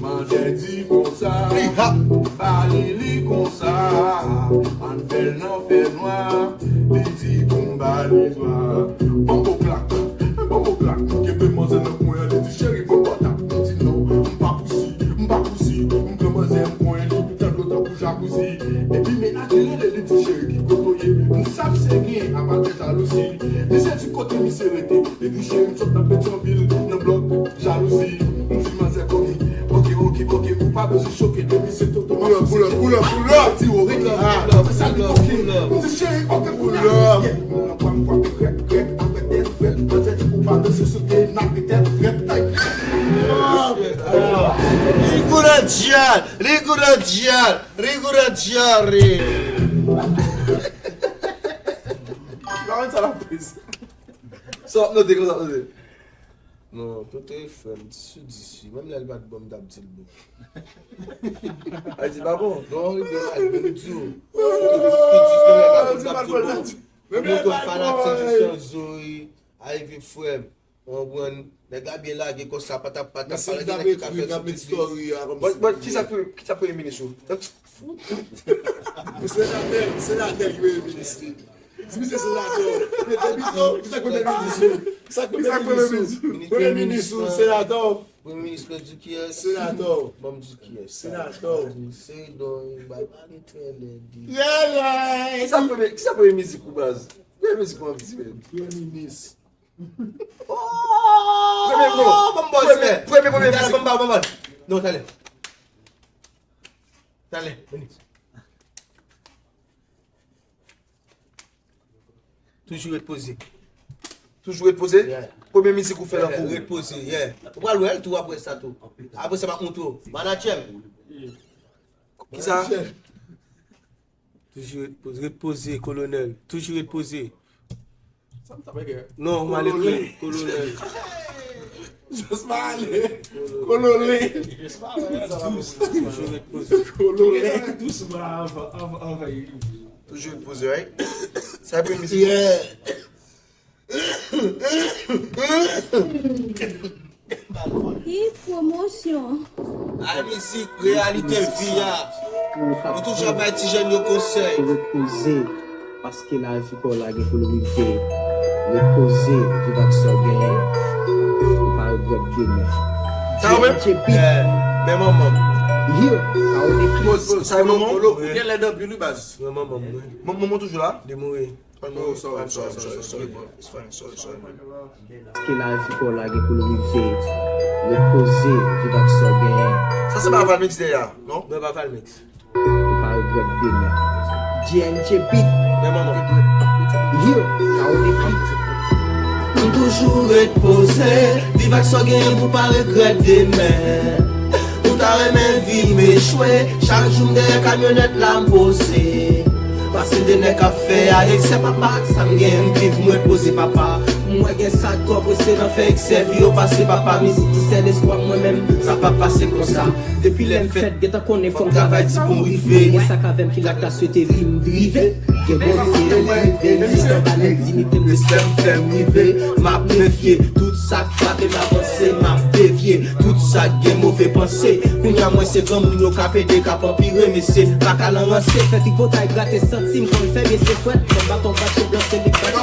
Manzè di konsa, pale li konsa, ann fè l nan fènwa. Li di pou m ba li dwa. Bonbo klak, bonbo klak, kenbe manzè nan kwen an, li di, "Cheri, bonbo tap." M di, "Non, m pa pousi, m pa pousi." M pran manzè, m pran li, tan dlo tankou jakouzi. Epi mennaj li rele, li di, "Cheri, ki kote w ye?" M di, "Sa misye gen, apa de jalouzi." Misye di, "Kote misye rete?" Epi cheri m sot nan Petyonvil, nan blòk jalouzi. M di manzè, "Oke, oke, oke, oke, ou pa bezwen choke." Depi se toto, pull up, pull up, pull up, pull up. Di, "O, rete, pull up, sa li oke." M di, "Cheri, oke, pull up." Nan pwa m kwape krèk, krèk, apre tèt frèt. Manzè di, "Ou pa bezwen choke, n ap tèt frèt." Li gou nan djal, li gou nan djal, li gou nan djal, ri. Sa w ap note, konsa w ap note. Non, Toto e frè m, dis sou dis wi. Menm lè l pa t bon, m t ap di l bon. Ay, di pa bon. Non, rive la, m di w. Toto dis sou dis, menm lè l pa t bon, m t ap di l bon. Menm lè l pa t bon, fanatik Christian Zoe, ay, vi frè m. Ou konprann? Nèg la byen lage konsa, patap, patap, pa lage nèg ki ka fè sou pitit li. Bon, bon, kisa pou, kisa premye minis ou? Senatè, senatè ki premye minis li. Di misye senatè. Mete pito, ki sa k premye minis ou? Ki sa k premye minis ou? Premye minis ou, senatè. Premye minis mwen di kiyès? Senatè. Ban m di kiyès. Senatè. Se don, bay pale trè lèd. Ki sa premye, ki sa premye mizik ou, baz? Premye mizik ou ap di, men. Premye minis. Premye, premye, premye, premye, premye. Non, talè. Talè, vini. Toujou ret poze. Toujou ret poze? Yeah. Premye mizik ou fè nan kou. Ret poze, yeah. Ou pral wè l tou apre sa tou. Apre sa, m ap montre w. Manadjè m. Kisa? Toujou ret poze, ret poze, kolonèl. Toujou ret poze. Non, m ale tou, kolonèl. Just m ale. Kolonèl. Toujou ret poze. Kolonèl. Dousman anvan, anvan, anvan. Toujou ret poze, right? Sa e premye mizik. Yeah. Hit Promotion. Ay mizik, reyalite vi a. Nou toujou ap bay ti jèn yo konsèy. Repoze, paske lavi pa w la gen pou l rive. Repoze, viv ak sa w genyen. Ou pa regrèt demen. Sa yo menm? J N J Beat. Men manman m. Yo, pa w dekri. Sa e manman w? Ou genlè nan bil wi baz. Men manman m wi. Manman w toujou la? Li mouri. Oh, sorry, sorry, sorry, sorry, bro. It's fine, sorry, sorry, man. Paske lavi pa w la gen pou l rive. Repoze, viv ak sa w genyen. Sa se pa Valmix dèyè a, non? Non, pa Valmix. Ou pa regrèt demen. J N J Beat. Men manman. Yo, K O dekri. M toujou ret poze, viv ak sa w genyen pou w pa regrèt demen. Ou ta renmen vi m echwe, chak jou m dèyè kamyonèt la m poze. Pase de nèg k ap fè aleksè papa, sa m gen m viv m repoze papa. M wè gen sa k twò prese nan fè eksè vi yo pase, papa, mizik ki sèl espwa m, mwen menm, sa p ap pase konsa. Depi lè m fèt, gentan konnen fò m travay di pou m rive. Gen sa k avè m ki la ta swete vi m drive. Gen Bondye, li rive, m jis anba l endinite m, respè m fè m rive. M ap defye tout sa k pa vle m avanse, m ap devye tout sa k gen move panse. Kounye a mwen se granmoun yo k ap ede, k ap anpire, mesye, pa ka lan ranse. Fè tripotay grate santi m, konn fè bese fwèt, kòm baton bat yo blan, se li k bat yo.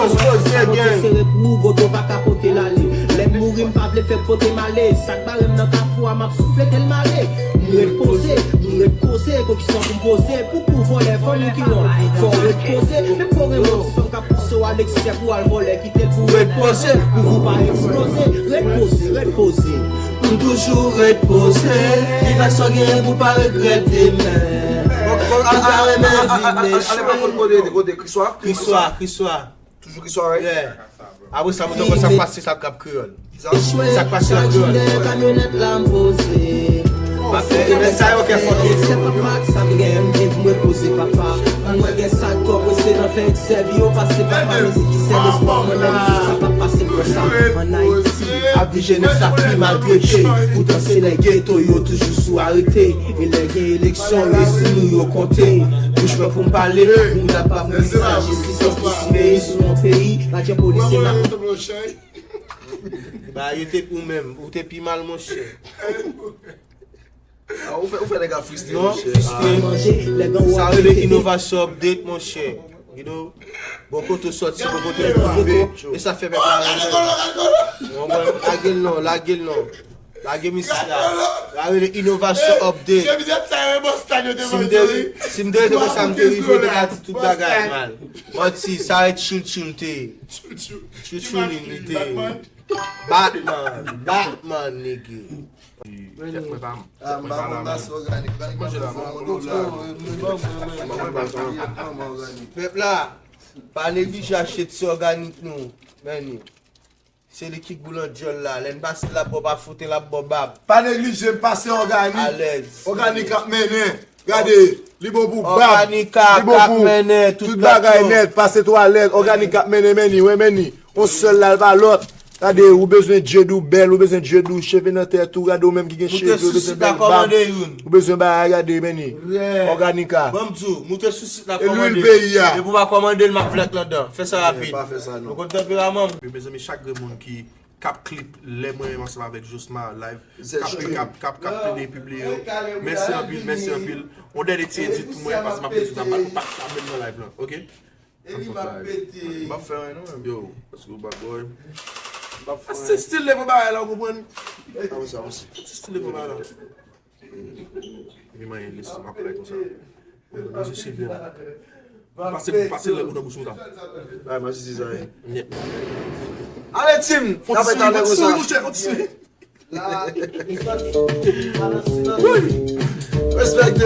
Sa Bondye sere pou ou, godo pa ka pote l ale. Lè m mouri, m pa vle fè pote m ale. Sa k bare m nan kafou a, m ap souflete l male. M ret poze, m ret koze, gon kesyon pou m poze. Pou kou vòlè, fò nou ki wont. Fò w ret poze, menm fò w renmen yon ti fanm k ap pouse w al eksè pou w al vòlè, kite l pou ret poze, pou ou pa eksploze. Ret poze, ret poze. M toujou ret poze. Viv ak sa w genyen pou w pa regrèt demen. Ou ka renmen vi, men ale pa kote, kote, kote, Kriswa? Kriswa, Kriswa. Toujou Kriswa, right? Yeah. Apre sa, mwen te konn sa k pase sa k ap kreyòl. Sa k pase la kreyòl. Kamyonèt la m poze. M ap fè remèt sa yo kè fòk. Se pa mak sa m gen, m viv, m repoze, papa. Mwen gen sa k twò prese nan fè eksè vi yo pase, papa. Mizik ki sèl espwa mwen nan mizik, sa p ap pase konsa. Ann Ayiti, ap di jenès la pi maltrete. Poutan se nèg geto yo toujou sou arete. E lè gen eleksyon, yo sou nou yo konte. Bouch mwen pou m pale, moun la pa mouri sa, jistis an pou simeyi sou yon peyi. Ladjan polisye la. Ba, yo te ou menm, ou te pi mal, monchè. Ah, ou fè, ou fè nèg la fristre, non, monchè. Fristre. Sa rele inovasyon update, monchè. You know? Bon kote w sòti, bon kote w rive. E sa fè pèp la renmen. Ou konprann? Lage l non, lage l non. Lage mizik la. Sa rele inovasyon update. Si m te, si m te rete konsa, m te rive, te ka di tout bagay mal. Manti, sa rete tchoul tchoul te ye. Tchoul tchoul li te ye. Batman, Batman, nigga. Tèt mwen pa, tèt mwen pa la menm. Manje la, manje la. Pèp la, pa neglije achte ti òganik nou. Men li. Se li ki gou nan dyòl la. Lè n pase l ap ba w pa foute, l ap ba w bab. Pa neglije m pase òganik. Alèz. Òganik ap mennen. Gade, li bon pou bab. Òganik ap mennen tout bagay nèt. Pase twalèt. Òganik ap mennen, men li, wi, men li. On sèl la, l pa lòt. Gade, ou bezwen djed ou bèl, ou bezwen djed ou cheve nan tèt ou, gade ou menm ki gen cheve, ou bezwen bèl bab. Ou bezwen bagay, gade, men li. Òganik a. Ban m di w, moute sou sit la kòmande. E lwil peyi a. Depi w pa kòmande l, m ap flèk ladan. Fè sa rapid. Pa fè sa, non. Ou konn tanperaman m. Mezanmi, chak grenn moun ki k ap klip lè mwen menm ansanm avèk Josma live, k ap, k ap, k ap plede pibliye yo. Mèsi anpil, mèsi anpil. On dènye ti edit pou mwen, paske m ap bezwen sa, m pa, m pa menm nan live lan, oke? Ann fè yon ti live. M ap fè anyen non, menm. Yo, paske w bad boy. M ap fè anyen. Se stil level bagay la, ou konprann? Avanse, avanse. Se stil level bagay la. Epi manyen lis, m ap fè konsa. Mwen se stil la. Pase, pase lang ou nan bouch ou sa. Ay, mwen se sa ye. Nèt. Ale, team! Fon ti souri, fon ti souri, monchè, fon ti souri. Respect.